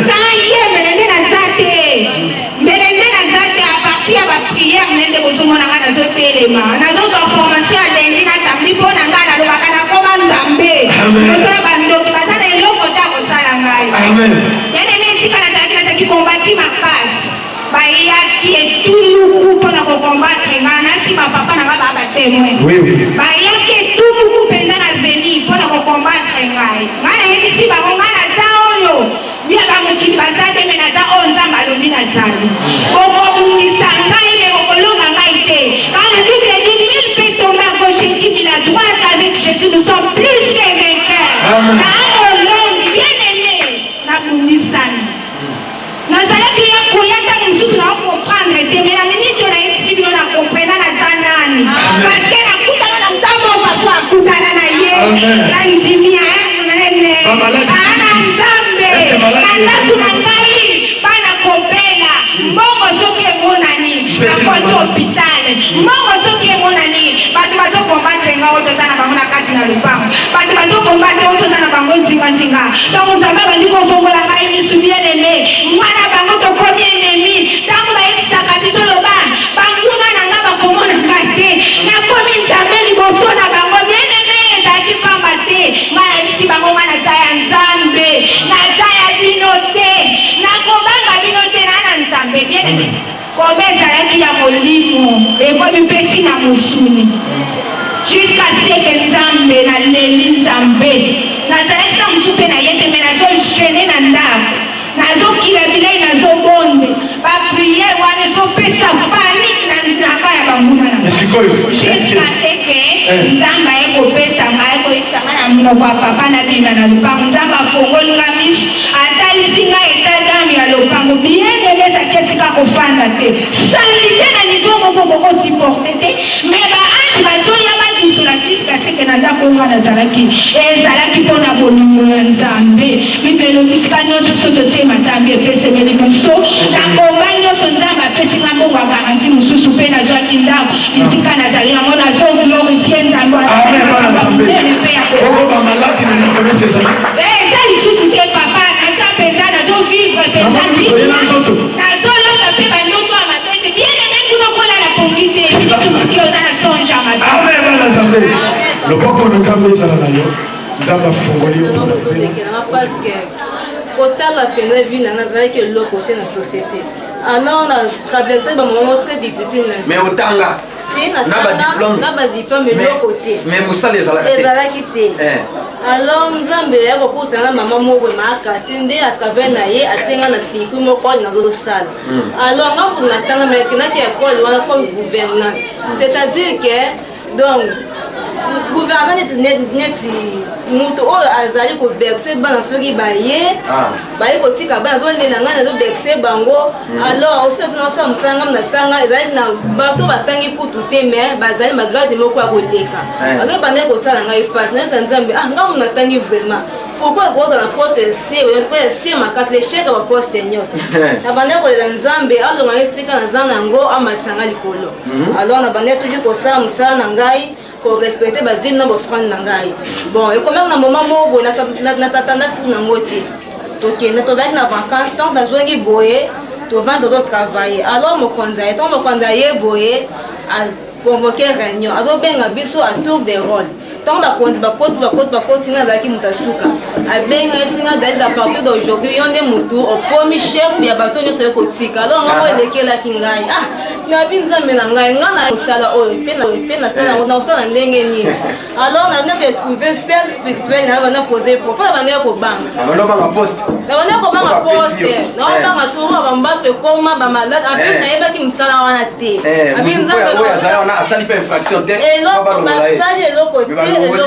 S14: Sans ye, mbele nde naza te, mbele nde naza te. À partir ya baprière nde nde bozomona nga nazotelema, nazozwa formation ya lundi na samedi. Mpo na ngai, nalobaka nakoma Nzambe liboso ya bandoki, baza na eloko te akosala ngai. Bien-aimé, esika nazalaki, nazalaki kombati makasi. Bayaki etuluku mpona kocombattre nga na nsima. Papa na nga baa batémoin. Bayaki etuluku mpenza na veni mpona kocombattre ngai. Ngai nayebisi bango, ngai naza oyo bia bamokili baza te, me naza oyo Nzambe alobi nazali. Bokobundisa ngai, me bokolonga ngai te. Car la Bible dit: mille peut tomber à gauche et 10 000 à droite, avec Jésus nous sommes plus que vainqueurs. Naamolongi. Bien aimé, nabundisami, nazalaki ya koya ntango mosusu na ocomprendre te, me na miniti oyo nayebisi bino, na comprena naza nani, parce que nakutana na Nzambe oyo papa akutana na ye. Na ndimi nene aa na Nzambe na ndako na ngai, bana kobela, mbongo soki emonani, nakoti hôpital. Mbongo soki emonani, bato bazokombattre nga oyo toza na bango na kati na lopango, bato bazokombattre oyo toza na bango nzinganzinga. Ntango Nzambe abandi kofongola ngai misu, bien aimé, mwana bango tokomi ennemi. Ntango bayebisaka biso, loba banguna na nga bakomona nga te, nakomi Nzambe liboso na bango. Bien aimé, ezalaki pamba te. Ngai nayebisi bango, ngai naza ya Nzambe, naza ya bino te, nakobanga bino te, naa na Nzambe. Bien aimé, kome ezalaki ya molimo, ekomi mpe ntina mosuni, jusqu'à ce que Nzambe, naleli Nzambe. Nazalaki na mosusu mpe na ye te, me nazojeûner na ndako, nazokila bilei, nazobonde. Baprière wana ezopesa panique na nzaka ya banguna na
S1: Sikoyo
S14: jusqu'à ce que Nzambe aye kopesa ngai, koyebisa ngai na monoko ya papa, nabima na lopango. Nzambe afongoli nga miso, atalisi ngai état d'âme ya lopango. Bien aimé, ezalaki esika kofanda te, saleté na niveau moko kokosupporter te, mais baange bazoya badisola jusqu'à ce que na ndako nga nazalaki, ezalaki mpona bolingo ya Nzambe. Bible elobi sika nyonso so totie matambi, epesemeli biso. Na komba nyonso, Nzambe apesi nga mbongo ya garantie mosusu, mpe nazwaki ndako. Bisika nazali yango, nazoglorifie Nzambe.
S1: Amen.
S14: Mpe ya
S1: Bongo bamaladi na ndako nyonso ezali?
S14: Eza lisusu te, papa. Naza mpenza, nazovivre mpenza.
S1: Loboko na Nzambe ezala na yo. Nzambe afungoli yo mpona
S11: ozolekelanga parce que kotala mpenza vie na nga nazalaki eloko te na société. Alors na traverse bamoment très difficile na
S4: Mais otanga
S11: si na tanga na badiplome eloko te.
S4: Mais mosala ezalaka
S11: te. Ezalaki te. Eh. Alors Nzambe ya kokutana na mama moko maakati nde à travers na ye atie nga na circuit moko oyo nazosala. Alors nga mpo natanga mais nakendaki école wana comme gouvernante. C'est-à-dire que donc gouvernant neti neti moto oyo azali koberse bana soki baye ah. baye kotika bana azolela ngai nazoberse bango hmm. alors osi nasala mosala ngai natanga ezali na bato batangi kutu te mais bazali magrade moko ya koleka eh. alors bandaki kosala ngai mpasi nayosa nzambe ah ngai mo natangi vraiment pourquoi ekozala na poste se ya se makasi lechec ya baposte nyonso nabandaki kolela nzambe alonga esika naza na yango amatisa ngai likolo Mhm. Alors na bandaki toujours kosala mosala na ngai korespecte badime na bofrande na ngai. Bon, ekomaki na moment moko boye nasatandaki kuna yango te. Tokende tozalaki na vacance, ntango nazongi boye tovandi tozotravaille. Alors mokonzi aye, ntango mokonzi aye boye aconvoke réunion, azobenga biso à tour de rôle. Ntango bakonzi bakoti bakoti bakoti, ngai nazalaki moto ya suka. Abengi ayebisi ngai David, à partir d'aujourd'hui yo nde motu okomi chef ya bato nyonso oye kotika. Alors ngai oyo elekelaki ngai, ah nabi nzambe na ngai, ngai na mosala oyo te te nasala yango nakosala ndenge nini? Alors na bina retrouve père spirituel na banda poser po mpo na bandaki kobanga na bandaki kobanga poste naobanga toro bambaso ekoma bamalade en plus nayebaki mosala wana te. Abi nzambe
S4: asali mpe infraction te,
S11: eloko basali eloko te,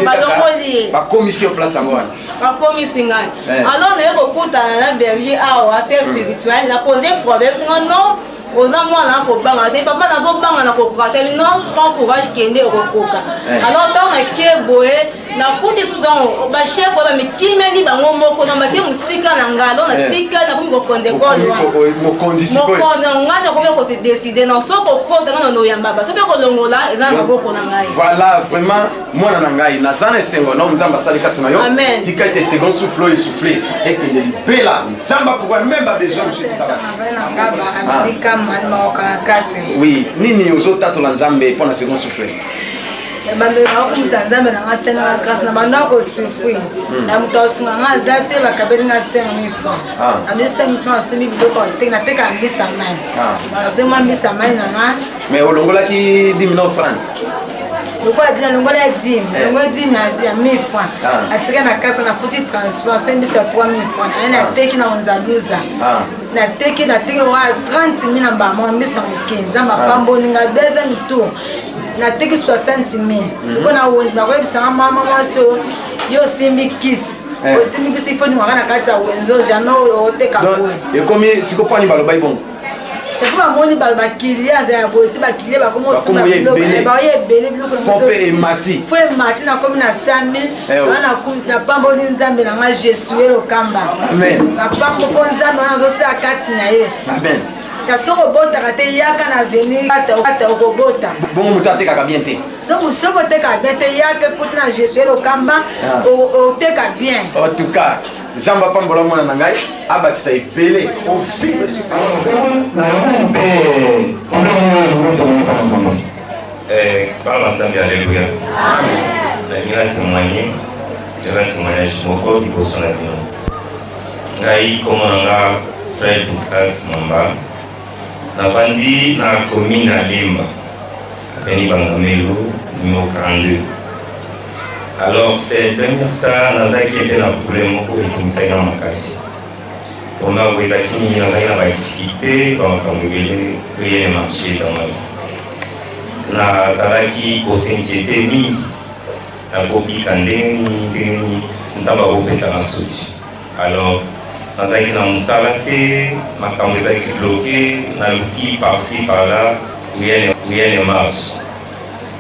S11: balongoli ye,
S4: bakomisi yo place yango wana,
S11: bakomisi ngai. Alors naye kokutana na berger awa, père spirituel, na pose problème singa non, oza mwana akobanga te papa, nazobanga na kokoka te. Non, prends courage, kende okokoka. Alors ntango nakie boye nakuti susu donc bachef oyo bamikimeli bango moko na bake mosika na ngai. Donc natikali nakomi kokonde ekole wana
S4: mokonzi sikoyo,
S11: mokonzi ngai nakomi kose décide na soki kokota ngai na noyamba ba soki kolongola eza na maboko na ngai.
S4: Voilà, vraiment mwana na ngai, naza na esengo na Nzambe asali kati na yo. Tika ete second souffle oyo esouffle ekende libela. Nzambe akoka même babesoin mosusu etika bato. Oui, nini ozotatola Nzambe mpo na second souffle?
S5: Bando nakokumisa Nzambe na nga site nanga grâce na bando akosouffrir na moto asunga nga aza te. Bakabeli nga 5000 francs, ando 5000 francs asombi biloko nateka mbisa mai, nasombi mwa mbisa mai na nga.
S4: Mais olongolaki 10 millions francs?
S5: Lokola dime, alongola ya dime, alongola dime ya 1000 francs, atika na kata, nafuti transport, asombisa 3000 francs, aye nateki na onzaluza, nateki nateki wa 30 000 na mbama mbisa moke. Nzambe apamboli nga. Deuxième tour nateki 60 000. Sikoyo na wenze bakoyebisanga mama mwasi oyo yo osimbi kisi, osimbi kisi, ifo ningaka na kati ya wenze, jamais oteka boye.
S4: Ekomi sikoyo pani balobai bongo?
S5: Epo bamoni bakilia aza ya boye te, bakilia bakoma osomba biloko, baoya ebele biloko.
S4: Emati.
S5: Fo emati, nakomi na 100 000 wana. Napamboli Nzambe na nga Jesue Lokamba, napambo mpo Nzambe wana azosala kati na ye. Kasi soki obotaka te, yaka na avenir ata okobota.
S4: Bongo moto atekaka bien te?
S5: Soki otekaka bien te, yaka ekuti na Jesue Lokamba, oteka bien.
S4: En tout cas Nzambe apambola mwana na ngai, abakisa ebele ovivre.
S15: Bana Nzambe, aleluya! Nalingi na témoigne, eza témoignage moko liboso na bino. Ngai kombo na nga frère Lucas Mamba, navandi na commune ya Lemba, avenue Bangamelo numéro 42. Alors ces derniers temps nazalaki mpe na problème moko etungisaki nga makasi. Mpona boye ezalaki nini? Nazalaki na badifficulté, bamakambo ebele, rien ne marché dans ma vie. Nazalaki kos'inquiéter mingi, nakobika ndenge nini, ndenge nini Nzambe akopesanga solution. Alors nazalaki na mosala te, makambo ezalaki bloqué, naluki par-ci par-là, rien ne marche.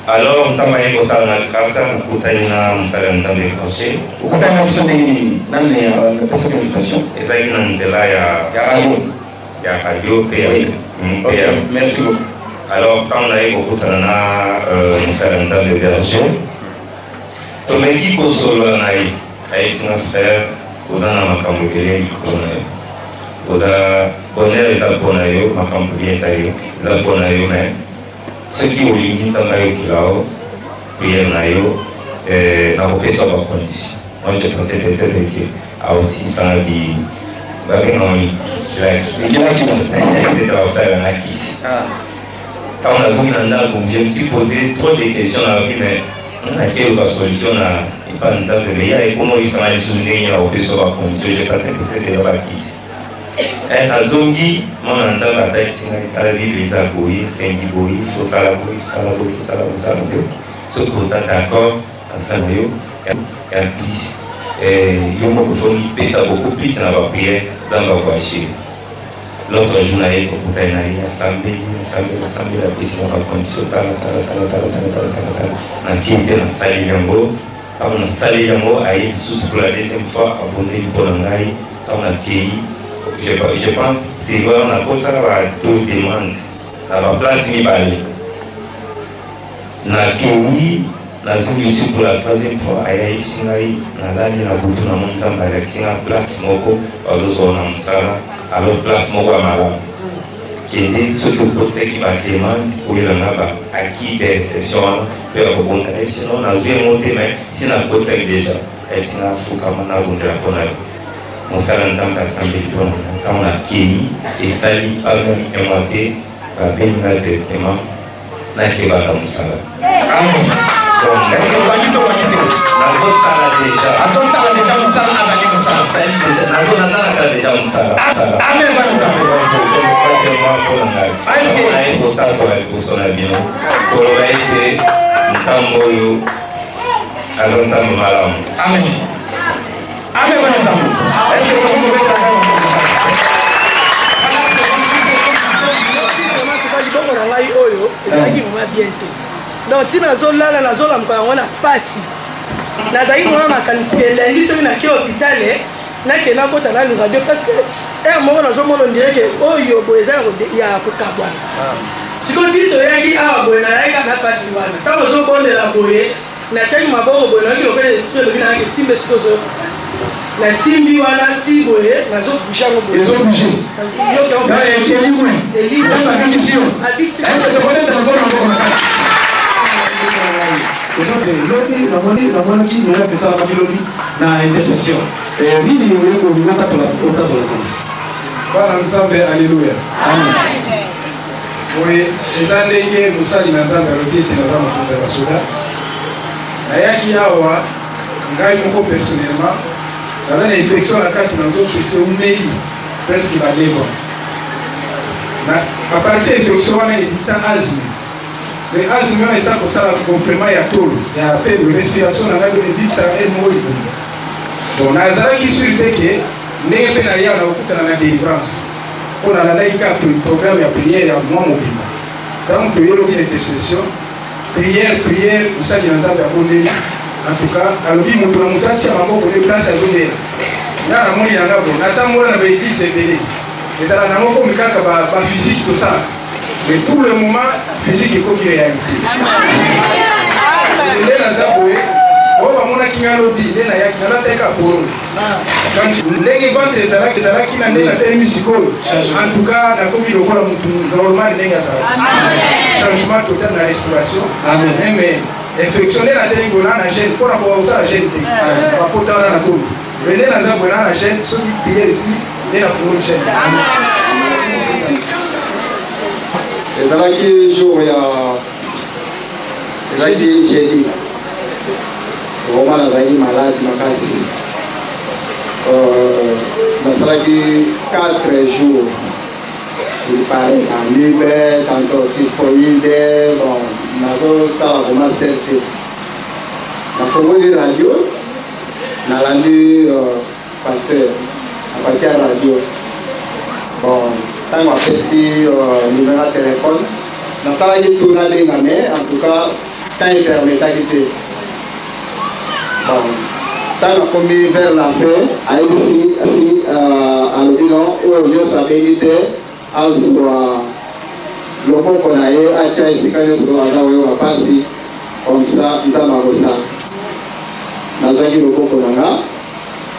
S15: Alors Nzambe aye kosala na grâce, nakutani na mosala ya Nzambe Franche.
S4: Okutani na biso ndenge nini? Nani apesaki invitation?
S15: Ezalaki na nzela ya
S4: radio,
S15: ya radio mpe ya
S4: mpe ya Merci beaucoup.
S15: Alors ntango naye kokutana na mosala ya Nzambe Berger, tomeki kosolola na ye, ayebisi nga: "Frère, oza na makambo ebele likolo na yo, oza bonheur eza mpo na yo, makambo bien eza yo, eza mpo na yo, mais soki olingi Nzambe ayokela yo prière na yo." euh, nakopesa bacondition. Moi je pensais peut-être que aosilisa nga bi babenga ngo peut-être akosalela nga kisi. Ntango nazongi na ndako, je me suis posé trop de questions. Nalobi, mais nga nake luka solution na epa Nzambe, mais ya ekoma oyebisa nga lisusu ndenge nakopesa bacondition. Je pensais que c'est bakisi. Nazongi, mwana Nzambe atalisi ngai: tala, Bible eza boye, esengi boye, tosala boye, tosala boye, tosala tosala boye. Soki oza d'accord, nasala yo ya plus. Yo moko faut mipesa beaucoup plus na baprière, Nzambe akoagir. L'autre jour na ye tokutani na ye, asambeli, asambeli, asambeli, apesi nga bacondition: tala, tala, tala, tala, tala, tala, tala, tala. Nakei mpe nasaleli yango. Ntango nasaleli yango, aye lisusu pour la deuxième fois, abondeli mpo na ngai. Ntango nakei, je pense c'est vrai, nakosala ba deux demandes na baplace mibale. Nakei, nazongi lisusu pour la troisième fois, ayayisi ngai. Nalali na butu na mo, Nzambe alakisi nga place moko bazozwa na mosala. Alors place moko ya malamu, kende. Soki okotisaki bademande, oyelanga ba acquis de réception wana mpe ya kobonga. Sinon nazwi yango te, mais si nakotisaki déjà, esi nafukama, nabondela mpona yo. Mosala Nzambe asambeli mpona nga. Ntango nakei, esali pas même un mois te, babengi nga directement, nakebaka mosala. Nazosala déjà.
S1: Azosala déjà mosala, azali mosala.
S15: Nasali déjà, nazalaka déjà mosala.
S1: Amen, bana Nzambe.
S15: Mpona ngai naye kotatola liboso na bino, koloba ete Nzambe oyo aza Nzambe malamu.
S1: Amen, amen, bana Nzambe. Est ce que tokobeta Nzambe?
S16: Liboko na ngai oyo ezalaki vraiment bien te. Donc ntina nazolala, nazolamuka yango na pasi. Nazalaki vraiment makanisi elendi soki nake hôpital, nakende nakota nanu radio, parce que heure moko nazomona on dirait que oyo boye eza ya kokabwana. Sikoyo ti toyaki awa boye, nayaki kaka na pasi wana. Ntango ozobondela boye, natiaki maboko boye, nayoki lokola esprit elobi nayaki: simba esika ozoyoka pasi. Nasimbi wana ti boye, nazobouge yango boye.
S1: Ezobouge. Elimwe, Nzambe abikisi yo. Est-ce tokobeta maboko maboko na kati? Eza te lobi namoni, namonaki miracle esalamaki lobi na intercession. Nini oye kolinga otatola, otatola sango?
S8: Bana Nzambe, alleluya! Boye eza ndenge mosali na Nzambe alobi ete naza mokonzi ya basoda. Nayaki awa ngai moko personnellement, naza na infection na kati na nzoto, esi eumeli presque ba 9 ans. Na à partir ya infection wana ebimisa asthme, mais asthme wana eza kosala gonflement ya tolo ya pembe, respiration na ngai ebimisa air moko libumu. Bon, nazalaki sûr te ke ndenge mpe naya na kokutana na délivrance, mpo nalandaki kaka programme ya prière ya mwa mobimba. Ntango toyeloki na intercession, prière, prière, mosali na Nzambe abondeli. En tout cas alobi moto na moto atia maboko nde place azobela. Nga namoni yanga bo natambola na baeglise ebele, ezala nango komi kaka baphysique tosala, mais pour le moment physique ekomi réalité. Nde naza boye, oyo bamonaki nga lobi, nde nayaki nalataki ka polo, ndenge ventre ezalaki ezalaki na ndenge natelemi sikoyo. En tout cas nakomi lokola motu normal ndenge azalaki, changement total na respiration, même infection. Nde natelemi boye na jeûne, mpona koka kosala jeûne te, bapota wana na komi, mais nde naza boye na jeûne, soki prière esili nde nafungoli jeûne.
S17: Ezalaki jour ya, ezalaki jeudi. Vraiment nazalaki malade makasi. Nasalaki 4 jours, il paraît amibe, tantôt typhoïde. Bon, nazosala vraiment sel te. Nafongoli radio, nalandi pasteur à partir ya radio. Bon, ntango apesi numéro ya téléphone, nasalaki tour nabenga, mais en tout cas temps epermetaki te. Bon, ntango akomi vers la fin, ayebisi asi, alobi non, oyo nyonso abengi te azwa loboko na ye, atia esika nyonso aza koyoka mpasi, comme ça Nzambe akosala. Nazwaki loboko na nga,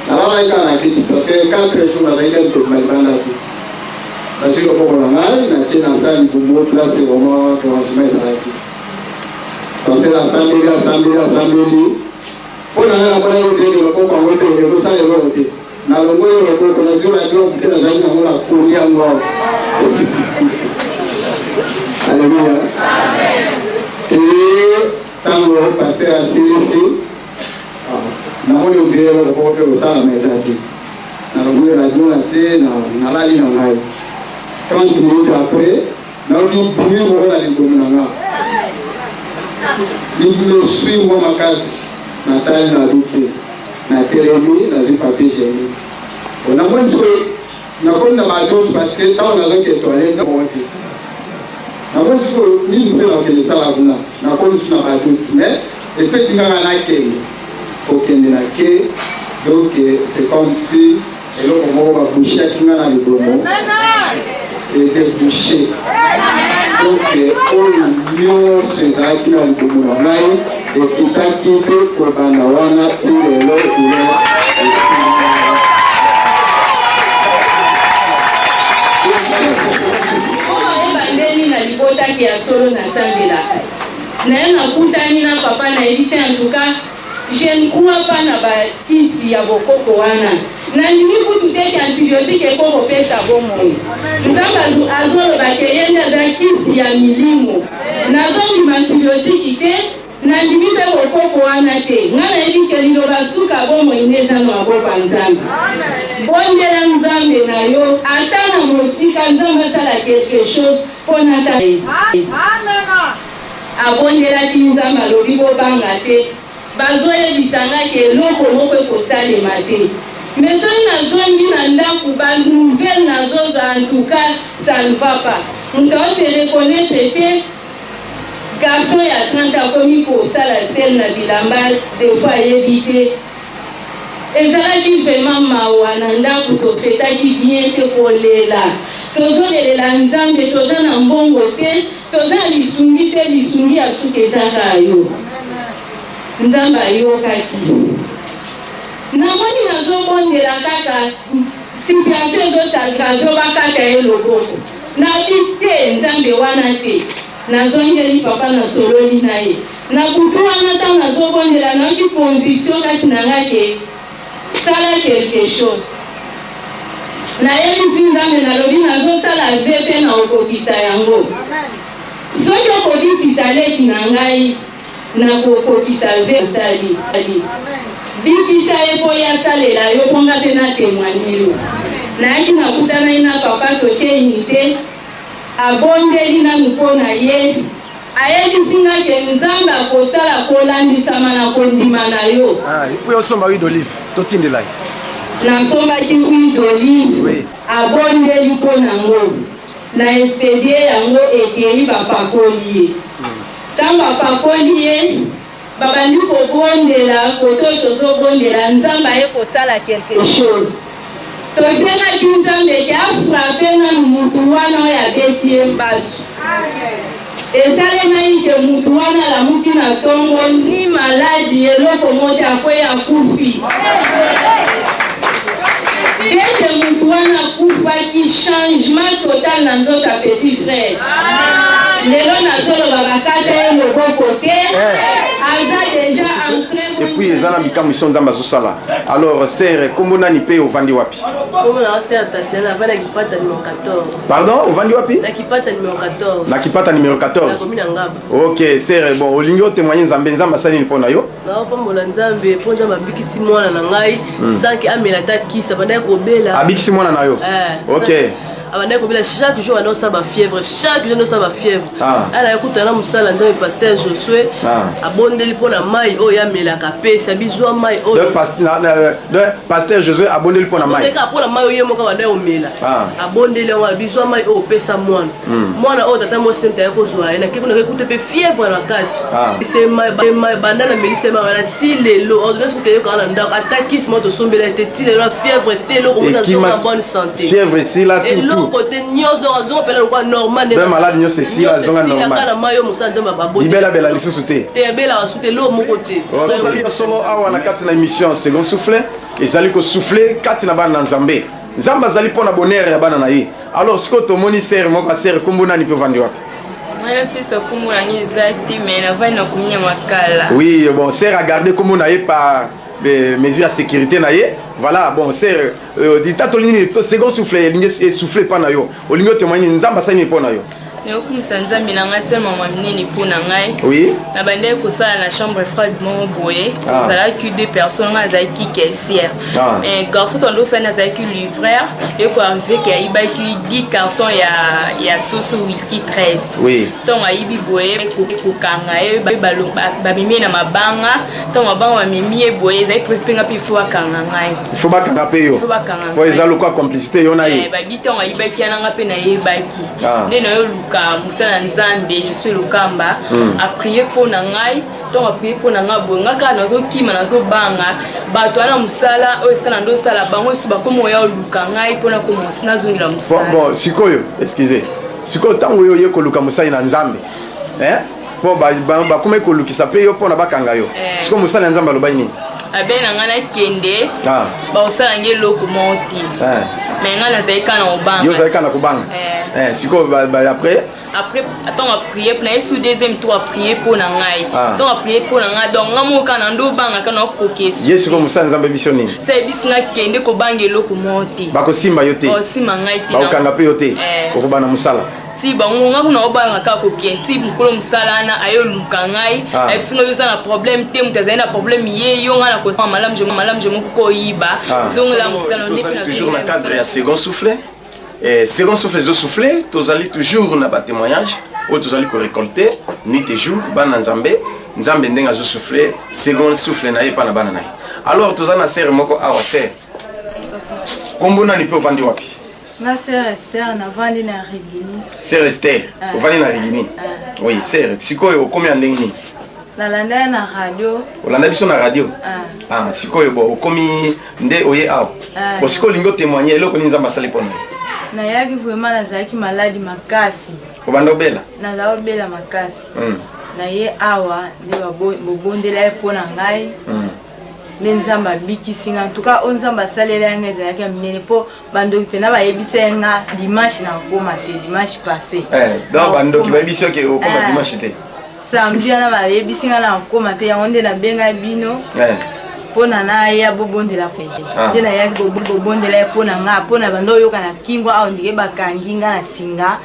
S17: nalalaki kaka na kiti, parce que 4 jours nazalaki te kobima libanda te. Nazwi loboko na ngai, natie na sa libumu, place vraiment dérangement ezalaki, parce que nasambeli, asambeli, asambeli. te, ekosala eloko te. Nalongoli loboko, nazwi radio ya moke nazalaki nango, nakomi yango awa. Aleluya. Ti ntango pasteur asilisi, namoni ondire eloko moko mpe kosalama eza te. Nalongoli radio na te, nalali na ngai. 30 minutes après, nayoki bruit moko na libumu na nga. Libumu eswi mwa makasi, natali nabi te. Natelemi, nazwi papier hygienique. Bon, namoni sikoyo nakomi na ba doute parce que ntango nazokende toilette moko te. Namoni sikoyo nini sikoyo nakokende sala kuna, nakomi su na ba doute mais esprit ngaka nakende kokende na ke donc c'est comme si eloko moko babouchaki nga na libumu était bouché donc oyo nyonso ezalaki na libumu na ngai ekitaki mpe kobanda wana ti lelo douleur.
S11: Ebandeli na libotaki ya solo nasambelaka naye, nakutani na papa, nayebisi en tout cas je ne crois pas na bakisi ya bokoko wana, nandimi kutu te ke antibiotique eko kopesa bomoi. Nzambe azoloba ke ye nde aza kisi ya milimo. Nazondima antibiotique te, nandimi mpe bokoko wana te. Ngai nayebi ke liloba suka bomoi nde eza na maboko ya Nzambe. Bondela Nzambe na yo ata na mosika, Nzambe asala quelque chose mpo na ta. Abondelaki Nzambe, alobi, Bobanga te, bazoyebisa nga ke eloko moko ekosalema te, mais soki nazongi na ndaku ba nouvelles nazozwa, en tout cas ça ne va pas. Moto ao se reconnaitre te, garçon ya 30 akomi kosala selle na bilamba, des fois ayebi te. Ezalaki vraiment mawa na ndaku, tofetaki bien te, kolela tozolelela Nzambe, toza na mbongo te, toza na lisungi te, lisungi ya suka eza kaka yo. Nzambe ayokaki. Namoni nazobondela kaka situation ezo s'aggrave, bakata ye loboko, nabi te Nzambe wana te. Nazongeli papa nasololi na ye na butu wana, ntango nazobondela nayoki conviction kati na ngai ke sala quelque chose. Nayebisi Nzambe, nalobi nazosala ve mpe na okokisa yango. Soki okobikisa leki na ngai, nakokokisa ve asali. Bikisa ye mpo ye asalela yo, mpo nga mpe na témoigne yo. Nayaki nakutanaki na papa, totie unité, abondeli nanu mpo na ye, ayebisi nga ke Nzambe akosala kolandisama na kondima na yo.
S4: Ah, et puis osomba huile d'olive, totindela ye.
S11: Nasombaki huile d'olive, oui. Abondeli mpo nango, na expedie yango ekei, bapakoli ye. Ntango apakoli ye, babandi kobondela kote oyo tozobondela, Nzambe aye kosala quelque chose. Tosengaki Nzambe ke afrape nanu mutu wana oyo abeti ye mbasu. Esalemaki ke mutu wana alamuki na tongo, ni maladi eloko moko te, akwei akufi. Dès que mutu wana akufaki, changement total na nzoto ya petit frère. Lelo nazoloba bakata ye loboko te, aza dejà en très
S4: Et puis eza na bikamwiso Nzambe azosala. Alors sœur, kombo nani pe ovandi wapi?
S18: Kombo na sœur Tatiana, avandi na Kipata numéro 14.
S4: Pardon, ovandi wapi?
S18: Na Kipata numéro 14.
S4: Na Kipata numéro 14.
S18: Nakomi na Ngaba.
S4: Ok, sœur, bon, olingi otémoigner Nzambe, Nzambe asali nini mpo na yo?
S18: Naopambola Nzambe mpo Nzambe abikisi mwana na ngai sans que amela ata kisi, abandaki kobela.
S4: Abikisi mwana na yo?
S18: Eh.
S4: Ok.
S18: Abandaki kobela chaque jour, abandaki kosala bafièvre chaque jour, andosala bafièvre.
S4: Ah.
S18: Ala yakutana na mosala Nzambe pasteur Josue, abondeli mpo na mai oyo amelaka, apesi abizwa mai oyo.
S4: Donc, pasteur Josué abondeli mpo na mai.
S18: Abondeli kaka mpo na mai oyo ye moko abandaki komela. Abondeli yango, abizwa mai oyo opesa mwana. Mwana oyo tata mwasi nte aye kozwa ye, nake kuna kekuta mpe fièvre makasi. Se mai banda na melisa mai wana ti lelo, ordonnance kuta eyokaka na ndako, ata kisi moko tosombela ye te, ti lelo fièvre te, eloko moko
S4: Ekima-
S18: azonga bonne santé.
S4: Fièvre esila tout, tout.
S18: Eloko te nyonso, donc azonga mpena lokola normal.
S4: Donc, malade nyonso esila,
S18: Nyonso
S4: azonga
S18: esila,
S4: normal.
S18: kaka na mai oyo mosala Nzambe ababoti.
S4: Libelabela lisusu te.
S18: Te, abelaka su te, eloko moko te.
S4: Tozali ya solo awa na kati na émission Second Souffle, ezali kosouffle kati na bana na Nzambe. Nzambe azali mpo na bonheur ya bana na ye. Alors sikoyo tomoni sœur moko, sœur kombo nani mpe ovandi wapi?
S11: Ngai napesa kombo na ngai eza te, mais navandi na komi ya Makala.
S4: Oui, bon, sœur a gardé kombo na ye par mesure ya sécurité na ye. Voilà, bon, c'est litatoli nini to second souffle elingi esouffle epa na yo, olingi otémoigne nini, Nzambe asali nini mpo na yo?
S11: Nayokumisa Nzambe na ngai, sema minene mpo na ngai. Nabandaki kosala na chambre froide moko boye. Tozalaki deux personnes, ngai azalaki caissière. Mais garçon tondo osali azalaki livreur. Ekoarrive ke ayibaki 10 carton ya soso Wilki 13. Ntongo ayibi boye, kokanga ye, bamemi ye na mabanga. Ntongo mabanga bamemi ye boye, ezali prévu mpe nga mpe ifo bakanga ngai.
S4: Ifo bakanga mpe yo?
S11: Ifo bakanga.
S4: Po eza lokola complicité yo na ye.
S11: Babi ntongo ayibaki yana, nga mpe nayebaki. Nde nayoluka mosala ya Nzambe, je suis Lokamba. Aprie mpo na ngai. Ntongo aprie mpo na ngai boye, nga kaka nazokima, nazobanga bato wana. Mosala oyo esika na ndosala, bango lisusu bakomi oya oluka ngai mpona nazongela mosala.
S4: Bon, sikoyo, excuse, sikoyo ntango oyo oye koluka mosali na Nzambe, mpo bakomaki kolukisa mpe yo mpona bakanga yo, sikoyo mosali ya Nzambe alobaki nini?
S11: Abe na ngai nakende, bakosala ngai eloko moko te. Mais ngai nazali kaka na kobanga.
S4: Yo ozali kaka na kobanga. Sikoyo après?
S11: Après, ntango aprie na ye su deuxième tour, aprie mpo na ngai. Ntango aprie mpo na ngai, donc ngai moko kaka na ndo obanga, kaka nakokoka esu.
S4: Ye sikoyo mosali Nzambe biso nini?
S11: Ti ayebisi ngai kende, kobanga eloko moko te.
S4: Bakosimba yo te.
S11: Bakosimba ngai te.
S4: Bakokanga mpe yo te. Okobanda mosala.
S11: Ti bango, nga kuna obanga kaka kokende, ti mokolo mosala wana ayoluka ngai. Ayebisi ngai, oza na problème te, moto azali na problème ye yo. Ngai na kosala malamu, je malamu, je moko koyiba, zongela mosala.
S4: Toujours na cadre ya second souffle. Second souffle ezosouffle, tozali toujours na batémoignage oyo tozali korécolte nuit et jour. Bana Nzambe, Nzambe ndenge azosouffle second souffle na ye epa na bana na ye. Alors toza na sœur moko awa. Sœur, kombo nani mpe ovandi wapi?
S19: Nga sœur Esther, navandi na Rigini.
S4: Sœur Esther, ovandi na Rigini. Oui, sœur, sikoyo okomi ya ndenge nini?
S19: Nalanda ye na radio.
S4: Olanda biso na radio? Ah, sikoyo bo okomi nde oye awa. Bo sikoyo olingi otémoigne eloko nini Nzambe asali mpona yo?
S19: Nayaki vraiment, nazalaki maladi makasi.
S4: Obanda obela?
S19: Nazala obela makasi. Na ye awa nde bobondela ye mpo na ngai. Nde Nzambe abikisi nga. Ntuka oyo Nzambe asalela ye nga ezalaki ya minene, mpo bandoki mpena bayebisa ye nga dimanche nakokoma te, dimanche passé.
S4: Donc bandoki bayebisi yo ke okoma dimanche te?
S19: Samedi wana bayebisi nga nakokoma te. Yango nde nabengai bino mpo na naya bobondela pe. Nde nayaki bobondela ye mpo na nga, mpo na bando oyoka na kingo awa ndike bakangi nga na singa.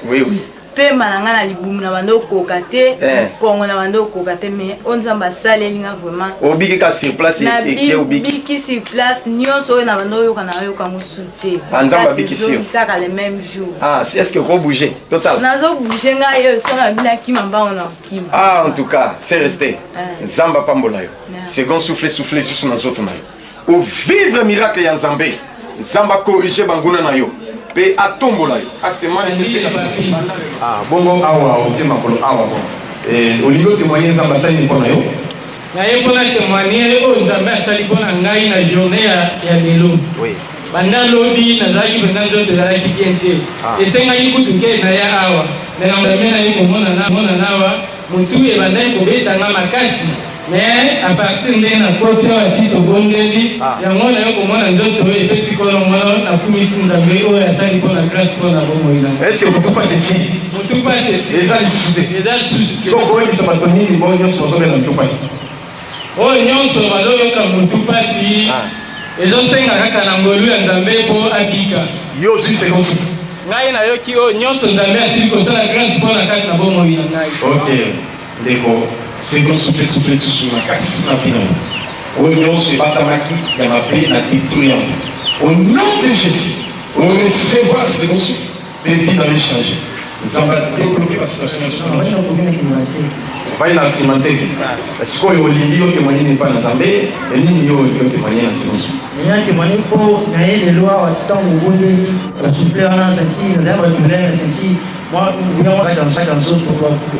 S19: Pema na nga na libumu na bando okoka te, mokongo na bando okoka te. Mais oyo Nzambe asaleli nga vraiment.
S4: Obiki ka sur place? Eke obiki?
S19: Nabiki sur place. Nyonso oyo na bando oyoka, na oyoka mosu te.
S4: Ah, Nzambe abikisi yo.
S19: Kaka le même jour.
S4: Ah, si, est ce que okobouge total?
S19: Nazobouge ngai oyo, so na bino akima mbango na okima.
S4: Ah, en tout cas, c'est resté, Nzambe apambola yo. Second souffle souffle lisusu na nzoto na yo, ovivre miracle ya Nzambe. Nzambe akorige banguna na yo mpe atombola yo, ase manifeste. Ah, bongo awa otie makolo awa, bon, olingi otémoigne Nzambe asali mpo na yo?
S13: Naye mpona témoigne oyo Nzambe asali mpo na ngai na journée ya lelo. Banda lobi nazalaki mpenza, nzoto ezalaki bien te. Esengaki kutu ke naya awa, me na Nzambe naye komonana awa. Motu ebandaki kobetanga makasi, mais à partir ndenge nakoti awa ti tobondeli yango, naye komona nzoto oyo epesi kolongono. Nakumisi Nzambe oyo asali mpo na grâce mpo na bomoi na
S4: ngai. Est-ce motu pasi esili?
S13: Motu pasi esili.
S4: Eza lisusu te?
S13: Eza lisusu te.
S4: Sikoyo koyebisa bato nini bo nyonso bazobela motu pasi?
S13: Oyo nyonso bazoyoka motu pasi, ezosenga kaka na ngolu ya Nzambe mpo abika.
S4: Yo ozwi second souffle?
S13: Ngai nayoki oyo nyonso Nzambe asili kosala grâce mpo na kati na bomoi na ngai.
S4: Ok, ndeko, second souffle souffle lisusu makasi na bino. Oyo nyonso ebatamaki ya mabe na détruit yango au nom de Jésus. Orecevoir second souffle mpe vie na yo echange. Nzambe adébloke basituation nyonso. Ovandi na Kimanzeke. Sikoyo olingi yo témoigne nini epai na Nzambe? Nini yo olingi yo témoigne na second souffle?
S20: Naya témoigne mpo na ye lelo awa. Ntango obondeli, basouffle wana, senti nazali badouleur, na senti mwa nguya mwa kati ya nzoto,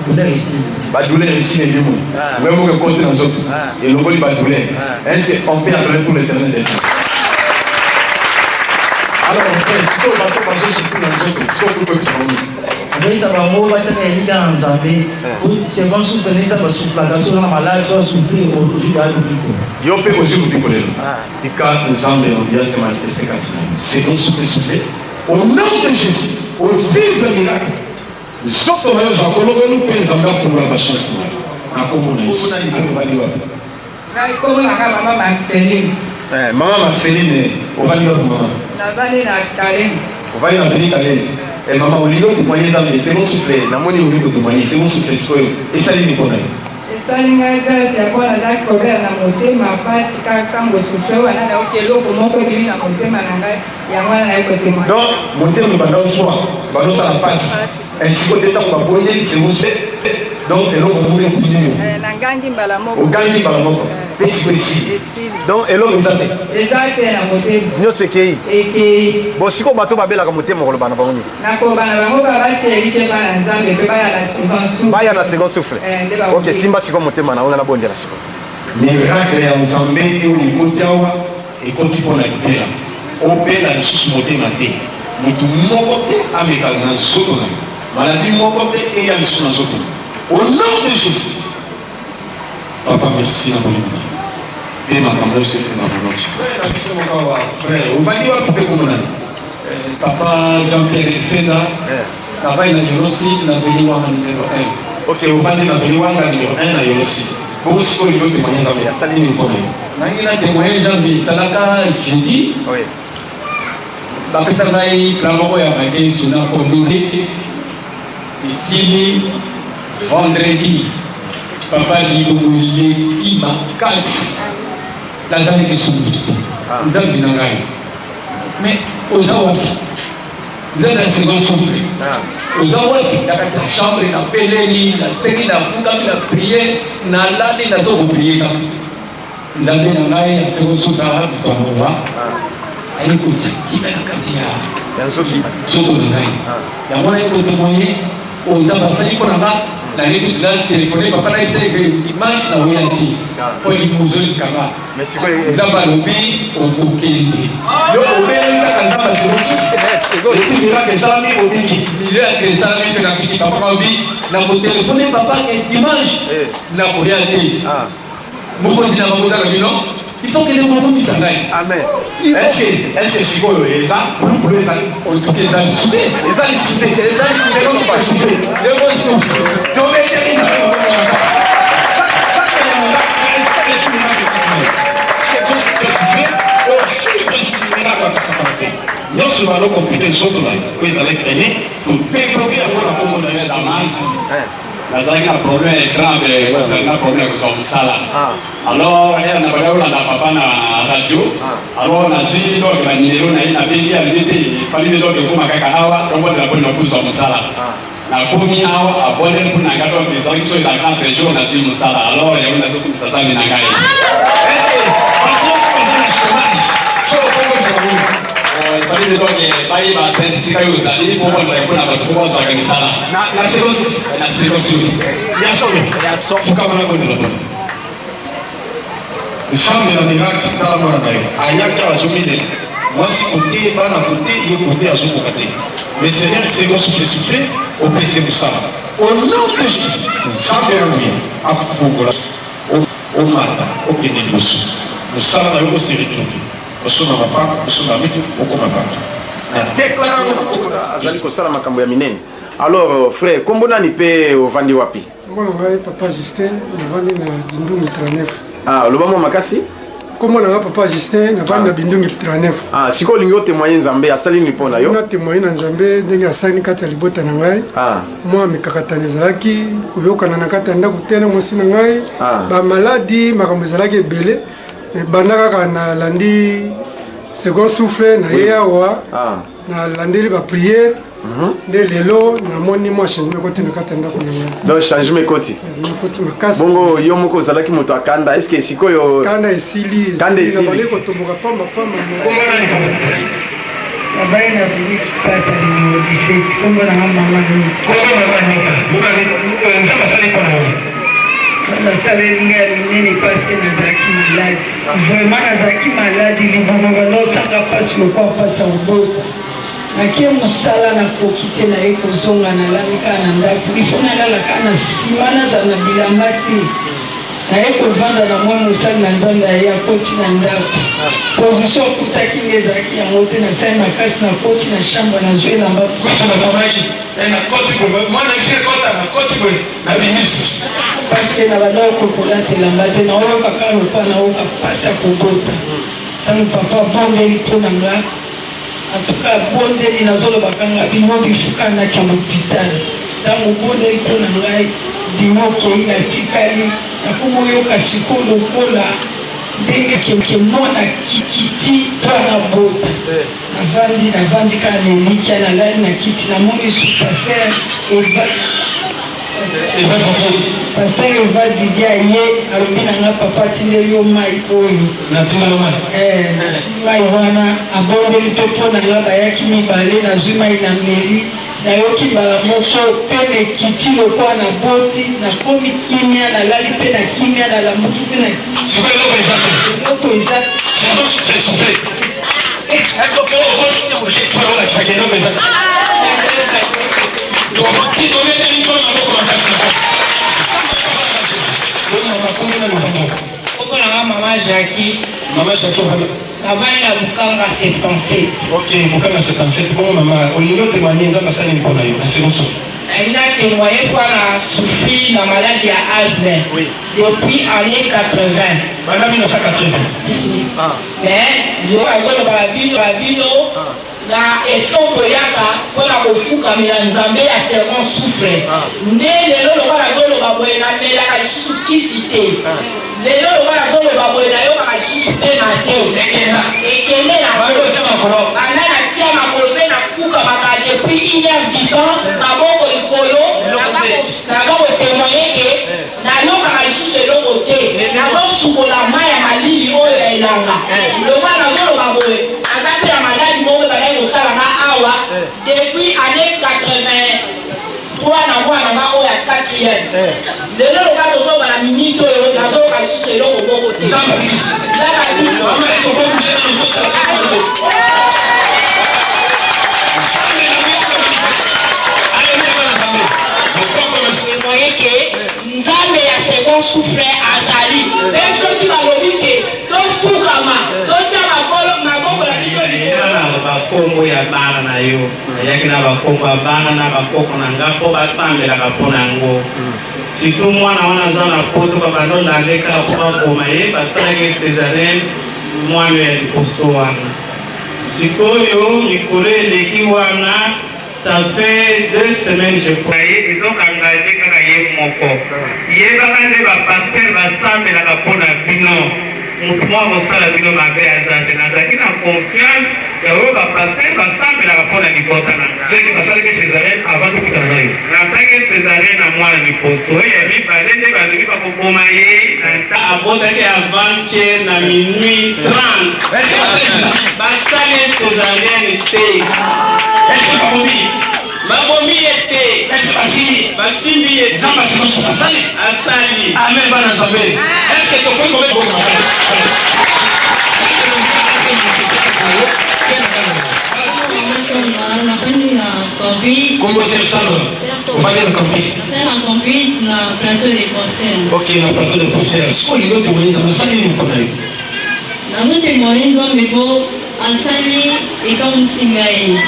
S20: badouleur esili.
S4: Badouleur esili, elimo nguya moko ekoti na nzoto, elongoli badouleur. Ainsi on peut appeler pour l'Éternel des armées. Alors frère, sikoyo bato bazosouffrir na nzoto, sikoyo koyebisa bango nini?
S20: Okoyisa bango batiaka elika na Nzambe, po second souffle nde Nzambe asoufflaka. So oza na malade, so asouffrir, ozwi kaka lobiko.
S4: Yo mpe ozwi lobiko lelo. Tika Nzambe na nguya se manifeste kati na yo. Second souffle souffle au nom de Jésus, ovivre miracle. Nzoto na yo ozwa kolongonu mpe Nzambe afungola bachance na yo na kombo na Yesu. Ovandi wapi?
S21: Ngai kombo na nga mama Marceline.
S4: Eh, mama Marceline, ovandi wapi mama?
S21: Navandi na Kalemi.
S4: Ovandi na Avenue Kalemi. Eh, mama olingi otémoigner Nzambe, second souffle, namoni olingi kotémoigner, second souffle sikoyo esali nini mpo na yo?
S21: Esali ngai grâce ya mpo nazalaki kobela na motema mpasi kaka ntango souffle wana nayoki eloko moko ebimi na motema na ngai yango wana naye kotémoigner.
S4: Donc motema ebanda oswa, ebanda osala mpasi. Eh, sikoyo nde ntango babondeli second souffle, donc eloko moko ebimi yo.
S21: Eh, nangangi mbala moko.
S4: Ogangi mbala moko. Mpe sikoyo esili.
S21: Esili.
S4: Donc eloko eza te.
S21: Eza te na motema.
S4: Nyonso ekei.
S21: Ekei.
S4: Bon sikoyo bato babelaka motema okoloba na bango nini?
S21: Nakoloba na bango ba batia elike epai na Nzambe mpe baya na second souffle.
S4: Baya na second souffle.
S21: Eh, nde ba
S4: Ok, simba sikoyo motema na yo nga nabondela sikoyo.
S22: Miracle ya Nzambe oyo ekoti awa ekoti mpo na libela. Obela lisusu motema te. Moto moko te ameka na nzoto na yo. Maladie moko te eya lisusu na nzoto na yo. Au nom de Jesus. Papa merci na bolingo na yo. Mpe makambo nyonso efungama au nom de Jesus. Frère na biso moko awa, frère, ovandi wapi mpe kombo nani?
S13: Papa Jean-Pierre Efenda, navandi na Yorosi na Veni Wanga numero 1.
S4: Ok, ovandi na Veni Wanga numero 1 na Yorosi. Bongo sikoyo olingi otémoigner Nzambe asali nini mpo na yo?
S13: Nangi na témoigner Nzambe esalaka jeudi.
S4: Oui.
S13: Bapesa ngai plan moko ya madesu na kondole esili vendredi. Papa libumu eleki makasi. Nazalaki songi te. Nzambe na ngai. Mais oza wapi? Nzambe ya second souffle. Oza wapi? Na kati ya chambre na beleli, na sengi na fukami na prier, na lali nazo ko prier kaka. Nzambe na ngai ya second souffle moto ya mawa aye kotia kimia na kati ya nzoto na ngai. Yango naye ko témoigner oyo Nzambe asali mpo na nga. Nayebi kutu na telefone papa nayebisa ye ke dimanche nakoya te mpo limuzo likanga. Nzambe alobi okokende.
S22: Yo obeleli kaka Nzambe asilisi. Esi miracle esalami obiki.
S13: Miracle esalami mpe nabiki. Papa alobi nakotelefone papa ke dimanche nakoya te. Mokonzi na bango eza na bino. Il faut kende kokomisa ngai.
S4: Amen. Est-ce que est-ce que sikoyo eza pulupulu ezali?
S13: Otoki eza lisusu te.
S4: Eza lisusu te.
S13: Eza lisusu te.
S4: Lisusu te. Tobeteli Nzambe maboko makasi. Chaque chaque miracle eza miracle kati na yo. Nyonso balo compliqué nzoto na yo oyo ezalaki traîne todébloke yango na kombo na Yesu.
S23: Damas nazalaki na problème ya écran mais kozala na problème ya kozwa mosala alors heure na banda kolanda papa na radio alors nazwi donc ba numero na ye nabengi alobi te efali nde donc ekoma kaka awa donc ozala mpona kozwa mosala nakomi awa abondeli mpo na ngai donc ezalaki soki na 4 jours nazwi mosala alors yango nazokumisa Nzambe na ngai. Fallait donc bayeba adresse esika yo ozali mpo bandaka mpo na bato mpo bazwaka misala
S4: na second souffle
S23: na second souffle
S4: ya solo
S23: ya solo
S22: fukama na bondela mpona Nzambe na miracle tala mwana na yo ayaki awa azomilela mwasi kote bana kote ye kote azokoka te mais seigneur second souffle souffle opesi ye mosala au nom de jésus nzambe na nguya afongola omata okende liboso mosala na yo ose retrouve osomba mapako osomba mitu okoma bato na
S4: deklare azali kosala makambo ya minene alors euh, frère kombo nani mpe ovandi wapi
S24: Kombo na ngai papa Justin, navandi na Bindungi 39.
S4: Ah, loba mwa makasi.
S24: Kombo na ngai papa Justin, navandi na Bindungi 39.
S4: Ah, sikoyo olingi otemoigne Nzambe asali nini mpo na yo?
S24: Na temoigne na Nzambe ndenge asali kati ya libota na ngai.
S4: Ah.
S24: Mwa mikakatano ezalaki koyokana na kati ya ndako te na mwasi na ngai.
S4: Ah.
S24: Ba maladi makambo ezalaki ebele. Banda kaka nalandi second souffle na ye awa.
S4: Ah.
S24: Nalandeli ba prière. Nde lelo namoni mwa changement ekoti na kati ya ndako na ngai.
S4: Donc changement ekoti.
S24: Ekoti makasi.
S4: Bongo yo moko ozalaki moto ya kanda, est-ce que sikoyo
S24: kanda esili
S4: kanda esili.
S24: Nabandi kotomboka pamba pamba.
S25: Nabali na Philippe Tata numéro 17 kombo na nga mama Nini.
S22: Kombo mama Nita. Mama Nita, Nzambe asali mpo na yo.
S25: Nzambe asaleli ngai ya minene parce que nazalaki malade. Vraiment nazalaki malade libumu banda osanga mpasi lokola mpasi ya loboko. Nake musala nakoki te naye kozonga nalali kaka na ndaku il faut nalala kaka na sima nazala na bilamba te. Naye kovanda na mwa mosali na Nzambe aye akoti na ndako. Position akutaki nga ezalaki yango te, nasali makasi nakoti na chambre nazwi elamba.
S22: Kutu nakamwaki, eh, nakoti boye, mwana ayebisi nga kota, nakoti boye, nabimi lisusu.
S25: Parce que na bandaki kokolata elamba te, naoyoka kaka lokola naoyoka pasi ya kobota. Tango papa abondeli mpo na nga, en tout cas abondeli, nazoloba kaka nga bino bifuka nakende hopital. Tango obondeli mpo na ngai, ndima okei, natikali, nakomi oyoka sikoyo lokola ndenge ke mwana akiti mpo nabota. Navandi, navandi kaka na elikya, nalali na kiti, namoni lisusu pasteur Eva. Pasteur Eva Didier aye alobi na nga papa atindeli yo mai oyo.
S22: Natindeli mai.
S25: Eh, mai wana abondeli mpe mpo na nga bayaki mibale nazwi mai na meli nayoki mbala moko pema ekiti lokola naboti nakomi kimia nalali mpe na kimia nalamuki mpe na
S22: Sikoyo eloko eza te.
S25: Eloko eza te.
S22: Sikoyo souffle souffle. Est-ce que okoki mpona olakisaka eloko eza te? Tokoki tobeteli nkolo maboko makasi makasi. Mama kombo na lobango.
S2: Kombo na nga mama Jackie.
S22: Mama Jackie ovandi.
S2: Navandi na Bukanga 77.
S22: Ok, Bukanga 77. Bongo mama, olingi otemanye Nzambe asali nini mpo na yo na second souffle?
S2: Nalingi na temoigner mpo na souffrir na maladi ya asthme.
S22: Oui.
S2: Depuis annee 80.
S22: Banda 1980.
S2: Si si. Ah. Mais yo azoloba na bino na bino na esika okoyaka mpo na kofukamela Nzambe ya servant souffle. Nde lelo lokola nazoloba boye namelaka lisusu kisi te. Lelo lokola nazoloba boye nayokaka lisusu pema te. Ekende na banda natia makolo mpe nafukamaka depuis une heure du temps maboko likolo naza kotemoigne ke Nayokaka lisusu eloko te. Nazosukola mai ya malili oyo ya elanga. Lokola nazoloba boye, naza mpe na maladi moko ebandaki kosala nga awa depuis annee 83 na mwana na nga oyo ya quatrième. Lelo lokola tozoloba na minute oyo, nazoyoka lisusu eloko moko te.
S22: Nzambe abikisi.
S2: Nzambe abikisi.
S22: Mama, est-ce qu'on peut bouger dans le
S2: Témoigner que Nzambe ya second souffle azali. Mpe soki balobi ke tofukama, totia makolo maboko na biso likolo.
S3: Na bakombo ya bana na yo. Nayaki na bakombo ya bana na bakoko na nga mpo basambelaka mpo na yango. Surtout mwana wana aza na poto babanda olanda ye kaka mpo baboma ye, basalaki ye cesarienne mwana ya liboso wana. Sikoyo mikolo eleki wana ça fait deux semaines je crois. Ye ezo engage kaka ye moko. Yebaka nde ba pasteurs basambelaka po na bino. Mutu moko akosala bino mabe aza te. Nazalaki na confiance ya oyo ba pasteurs basambelaka po na libota na nga.
S22: C'est que basalaki cesarienne avant tokutana nayo?
S3: Nasalaki cesarienne na mwana liboso. Ya mibale nde balobi bakoboma ye na. Abotaki avant-hier na minuit 30. Basali ye cesarienne te.
S22: Est-ce que babomi ye?
S3: Babomi ye te.
S22: Est-ce que basimbi ye?
S3: Basimbi ye te.
S22: Nzambe asimbi biso asali.
S3: Asali.
S22: Amen bana Nzambe. Est-ce que tokoki kobeta maboko makasi?
S6: Nafandi na campus.
S22: Kombo Sœur Sandra. Ovandi na campus.
S6: Na campus na plateau de Bruxelles.
S22: Ok, na plateau de Bruxelles. Sikoyo olingi otemoigne Nzambe asali nini mpo na yo?
S6: Nazo temoigne Nzambe po asali ekamwisi ngai.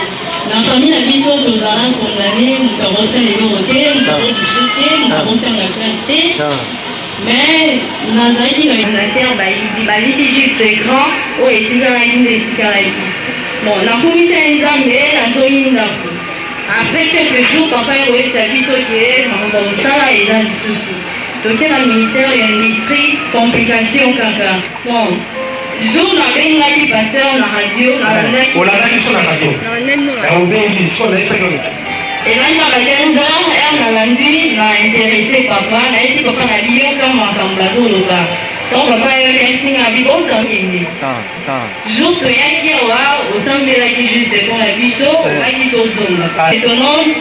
S6: Na famille na biso tozala condamne, moto akosala eloko te, moto akobouge te, moto akotanga classe te. Mais nazalaki na.
S7: Ordinateur bayibi, bayibi juste ecran oyo etikalaki nde etikalaki. Bon nakumisaki Nzambe nazongi ndaku. Après quelques jours papa aye koyebisa biso que makambo ya mosala eza lisusu. Toke na ministère ya industrie complication kaka. Bon jour nabengaki pasteur na radio nalandaki.
S22: Olandaki biso na radio?
S7: Nalandaki bino na.
S22: Obengi sikoyo nayebisaki yo nini?
S7: Ezalaki na ba 15 heures heure nalandi na interesse papa nayebisi papa na bi yoka makambo bazoloba tango papa ayoki ayebisi nga abi boza okende jour toyaki awa osambelaki juste mpo na biso obaki tozonga etonnante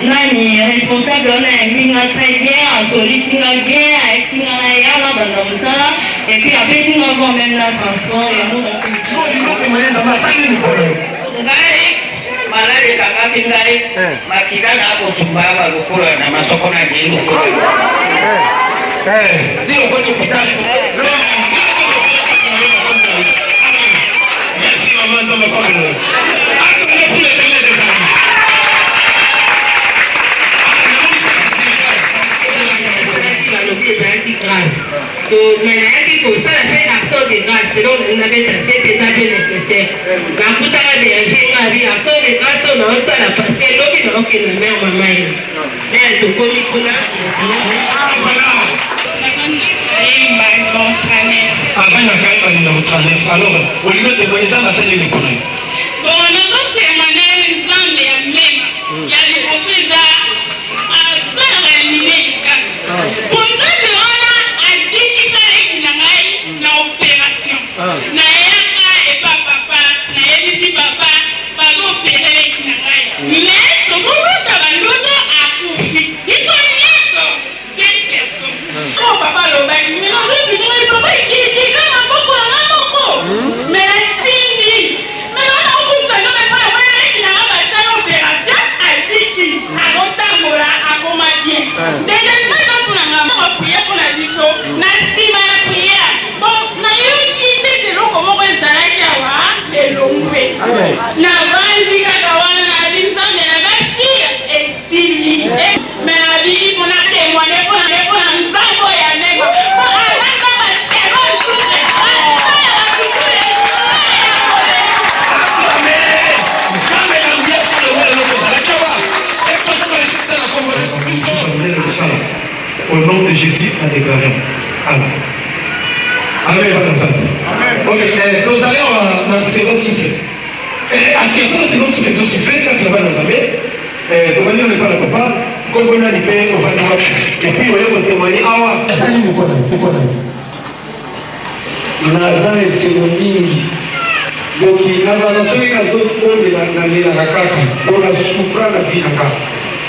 S7: nani responsable wana ayambi nga très bien asolisi nga bien ayebisi nga naya nabanda mosala et puis apesi nga quand meme na transport yango.
S9: Ngai maladi ekangaki ngai makila na kosumba awa lokola na masoko na ndenge.
S22: Ti okoti hôpital. Merci maman, Nzambe apambola yo. Acclamez pour l'Éternel des armées.
S5: Balobi ezalaki grave mais nayaki kosala mpe action de grâce selon nabeta sete eza mpe nécessaire. Nakutaka berger nga abi action de grâce oyo naosala parce que lobi naokende mare mama ye ere tokomi kuna.
S22: Avant na kayeba numéro 39, alors olingi otémoigne Nzambe asali nini mpo na yo?
S10: Bon, nazotémoigne Nzambe ya mema ya liboso eza asalaka ya minene kaka po Nzambe wana abikisa leki na ngai na operation. Nayaka epa papa, nayebisi papa bazoopere leki na ngai, mais tozolota bandoto akufi biso nyonso sept personnes. Oyo papa alobaki, mais nazobi ngai papa ekiteka maboko na nga moko, mais nasimbi, mais wana okusa nzambe mpo na mwana leki na nga basala operation, abiki, azotambola, akoma bien. Deuxièmement, eza mpona nga bapriere mpona biso. Na nsima ya priere, bon, nayoki ndeti eloko moko ezalaki awa elongwe. Navandi kaka wana, nabi Nzambe naza sire esili, mais nabi mpona témoigne mpona Nzambe oyo ya mema, po aza Nzambe second souffle, asalaka toujours.
S22: Nzambe na nguya soki longola eloko ezalaki awa ekosala lisusu te na kombo ya Yesu Kristo.
S1: Monene kosala au nom de Jésus a déclaré. Amen. Amen, bana Nzambe. Ok, tozali awa na second souffle. Association na second souffle ezosouffle kati na bana Nzambe. Tobandi nano epai na papa, nkombo nani mpe ovandi wapi? Et puis oye kotémoigne awa. Esali nini mpo na yo? Mpo na yo?
S17: Naza na esengo mingi, donc nazala soki nazobondela nalelaka kaka mpo na souffra na vie na nga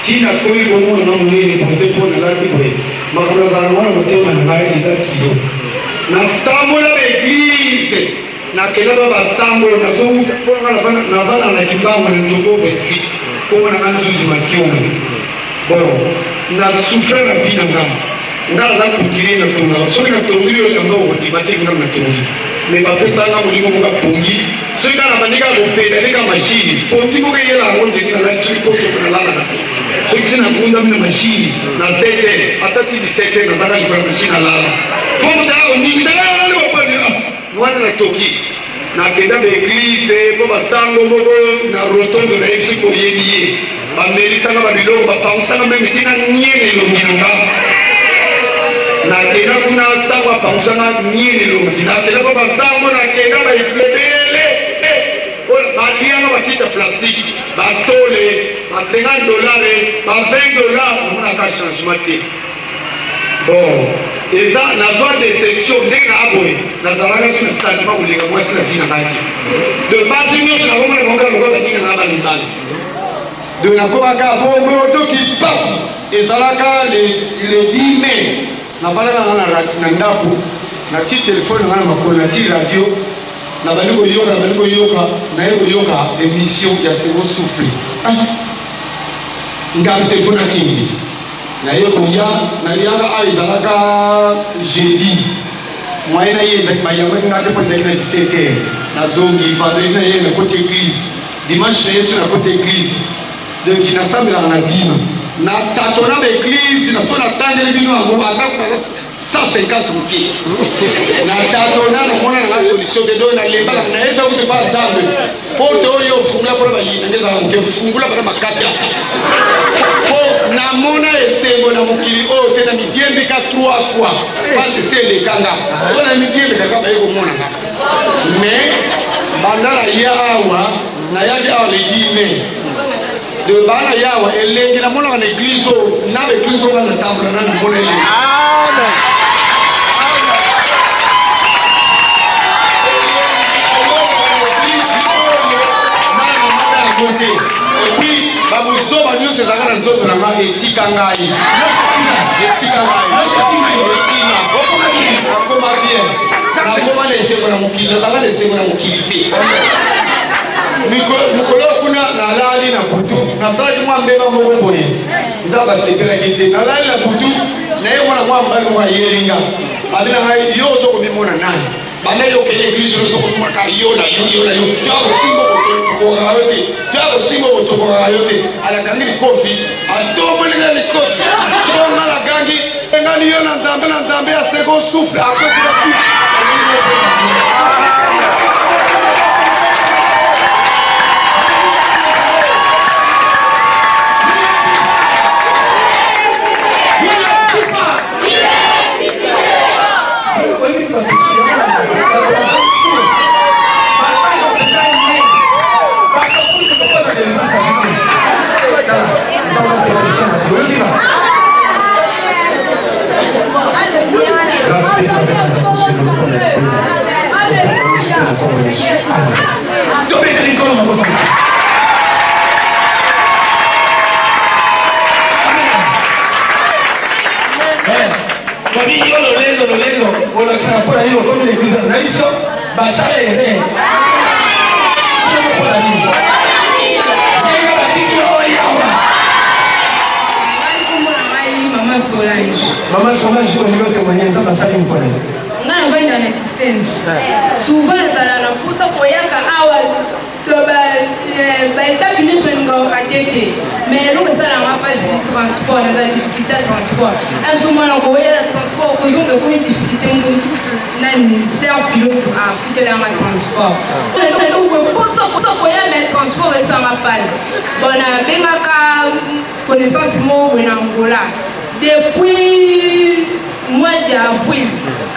S17: ti nakomi komona nga monene boye te mpo nalati boye makambo nazala ngo na motema na ngai eza kilo. Natambola ba eglise, nakenda ba basango, nazowuta mpo nga navanda na Kimbangu na Nzoko 28, kombo na nga Nzuzi Makiona. Bon, na souffra na vie na nga. Nga naza couturier, natongaka. Soki natongeli yo elamba okondima te nga natongi, mais bapesaka nga molimo moko ya pongi. Soki kaka nabandi kaka kopedale kaka machine, pongi moko eyela yango ndenge nalali. Soki poso nalalaka te, soki se nagundami na machine na 7 heures ata ti 17 heures, nazaka likolo ya machine nalala. Fo moto aya kondimi talaalali bapani wana natoki. Nakenda ba eglise mpo basango moko na rotondo nayebi soki oyebi ye, bamelisanga babiloko, bapangusanga meme ti na nie na elongi na nga. Nakenda kuna, sango apangusanga nie na elongi. Nakenda mpo basango, nakenda ba ebele oyo balianga bakita plastique, batole ba 50 dollars, ba 20 dollars, omonaka changement te. Bon, eza nazwa deception ndenge na boye, nazalaka so na sentiment kolinga mwasi na vie na ngai te. De basi nyonso nakomona bango kaka lokola baninga na bana mibali. De nakomaka bongo toki pasi ezalaka le 10 mai, nafandaka nga na ndako, natie telefone na nga na makolo, natie radio, nabandi koyoka, nabandi koyoka, naye koyoka émission ya Second Souffle. Ah, ngai telefone akende naye koya, nayaka awa ezalaka jeudi, moyen na ye ezalaki bayambaki nga te mpo ezalaki na 17 heures. Nazongi vendredi, na ye nakoti église dimanche, na ye so nakoti église. Donc nasambelaka na bino na tatona ba église na so natangeli bino yango ata naza 150 moke na tatona, namona nanga solution te. Donc nalembalaka, nayebisa kutu epa Nzambe porte oyo ofungula mpona bayina nde ezalaka moke, fungula bana makati mpo namona esengo na mokili oyo te. Na midiembika 3 fois pasi se elekanga, so na midiembikaka baye komona nga. Mais banda naya awa, nayaki awa le 10 mai, de bana yawa elengi namonaka na eglise oyo, na ba eglise oyo nga natambola na namona elengi. Namona yango te. Et puis babuzoba nyonso ezalaka na nzoto na nga etika ngai, etika ngai, ekima. Nakoma bien, nakoma na esengo na mokili, nazalaka na esengo na mokili te. Mokolo kuna nalali na butu, nasalaki mwa mbeba moko boye, Nzambe asepelaki te. Nalali na butu,
S8: Naye mwana mwa mobali moko ayeli nga, abi na ngai, yo ozo komimona nani? Banda yo okende eglise ozo komimonaka yo na yo, yo na yo, toya kosimba botokokaka yo te, toya kosimba botokokaka yo te. Alakangi likofi, atomboli ngai likofi, to nga nagangi, engani yo na Nzambe, na Nzambe ya second souffle, akoti na but.
S1: Babi yo lolendo lolendo olakisaka mpo na nini okomi na eglise na biso basala erreur mpo na nini ndenge batiki yo oyawa.
S21: Mama Solange.
S1: Mama Solange, olingi otémoigne Nzambe asali mpo na yo?
S21: Ngai navanda na Kisenso. Souvent nazala na mposa koyaka awa to baetape nyonso elingaka te te, mais eloko esalanga mpasi, transport. Nazala difficulté ya transport. Abiso mwana koya na transport, kozonga ekomi difficulté. Moko mosusu nani, ser pilote afutelanga transport. Mposa koya, mais transport esanga mpasi. Bon, nabengaka connaissance moko boye na Angola depuis mois d'avril,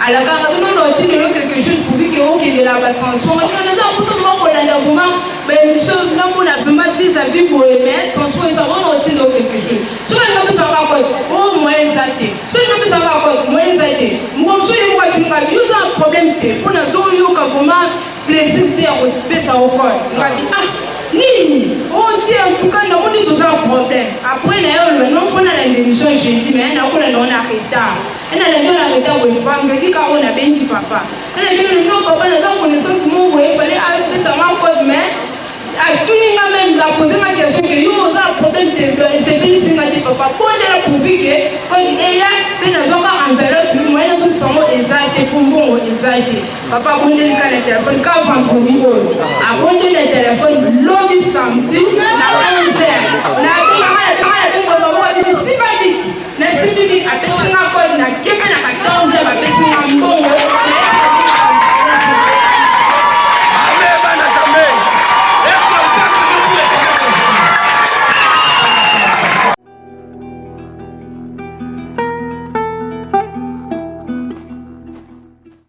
S21: alakaka nono otindelo quelque chose pourvu ke okendela batransport. Naza mposa moko kolanda vraiment baémission, namona vraiment vis à vis boye, mais transport eza wana. Otindo quelque chose, soki alingi opesaka code o moyen eza te, soki opesaka code moyen eza te. Moko mosusu ye moko atunga yo, oza na problème te, mpo nazoyoka vraiment plaisir te ya kopesa yo code. Ngabi ah nini o te, en tout cas namoni toza na problème. Après na ye oloba no mpona na émission jeudi, mais nakolanda ngo na retard. Enalandi na retard boye, vendredi kaka oyo nabengi papa, anabengi no papa, naza connaissance moko boye, fallait apesanga code, mais atuni nga même, apose nga question ke yo oza na problème te, esepelisi nga te. Papa bondela pourvu ke code eya, mpe nazwaka enveloppe, moyen nazongisa yango eza te, mpo mbongo eza te. Papa abondeli ka na telefone ka vendredi oyo, abondeli na telefone lobi samedi na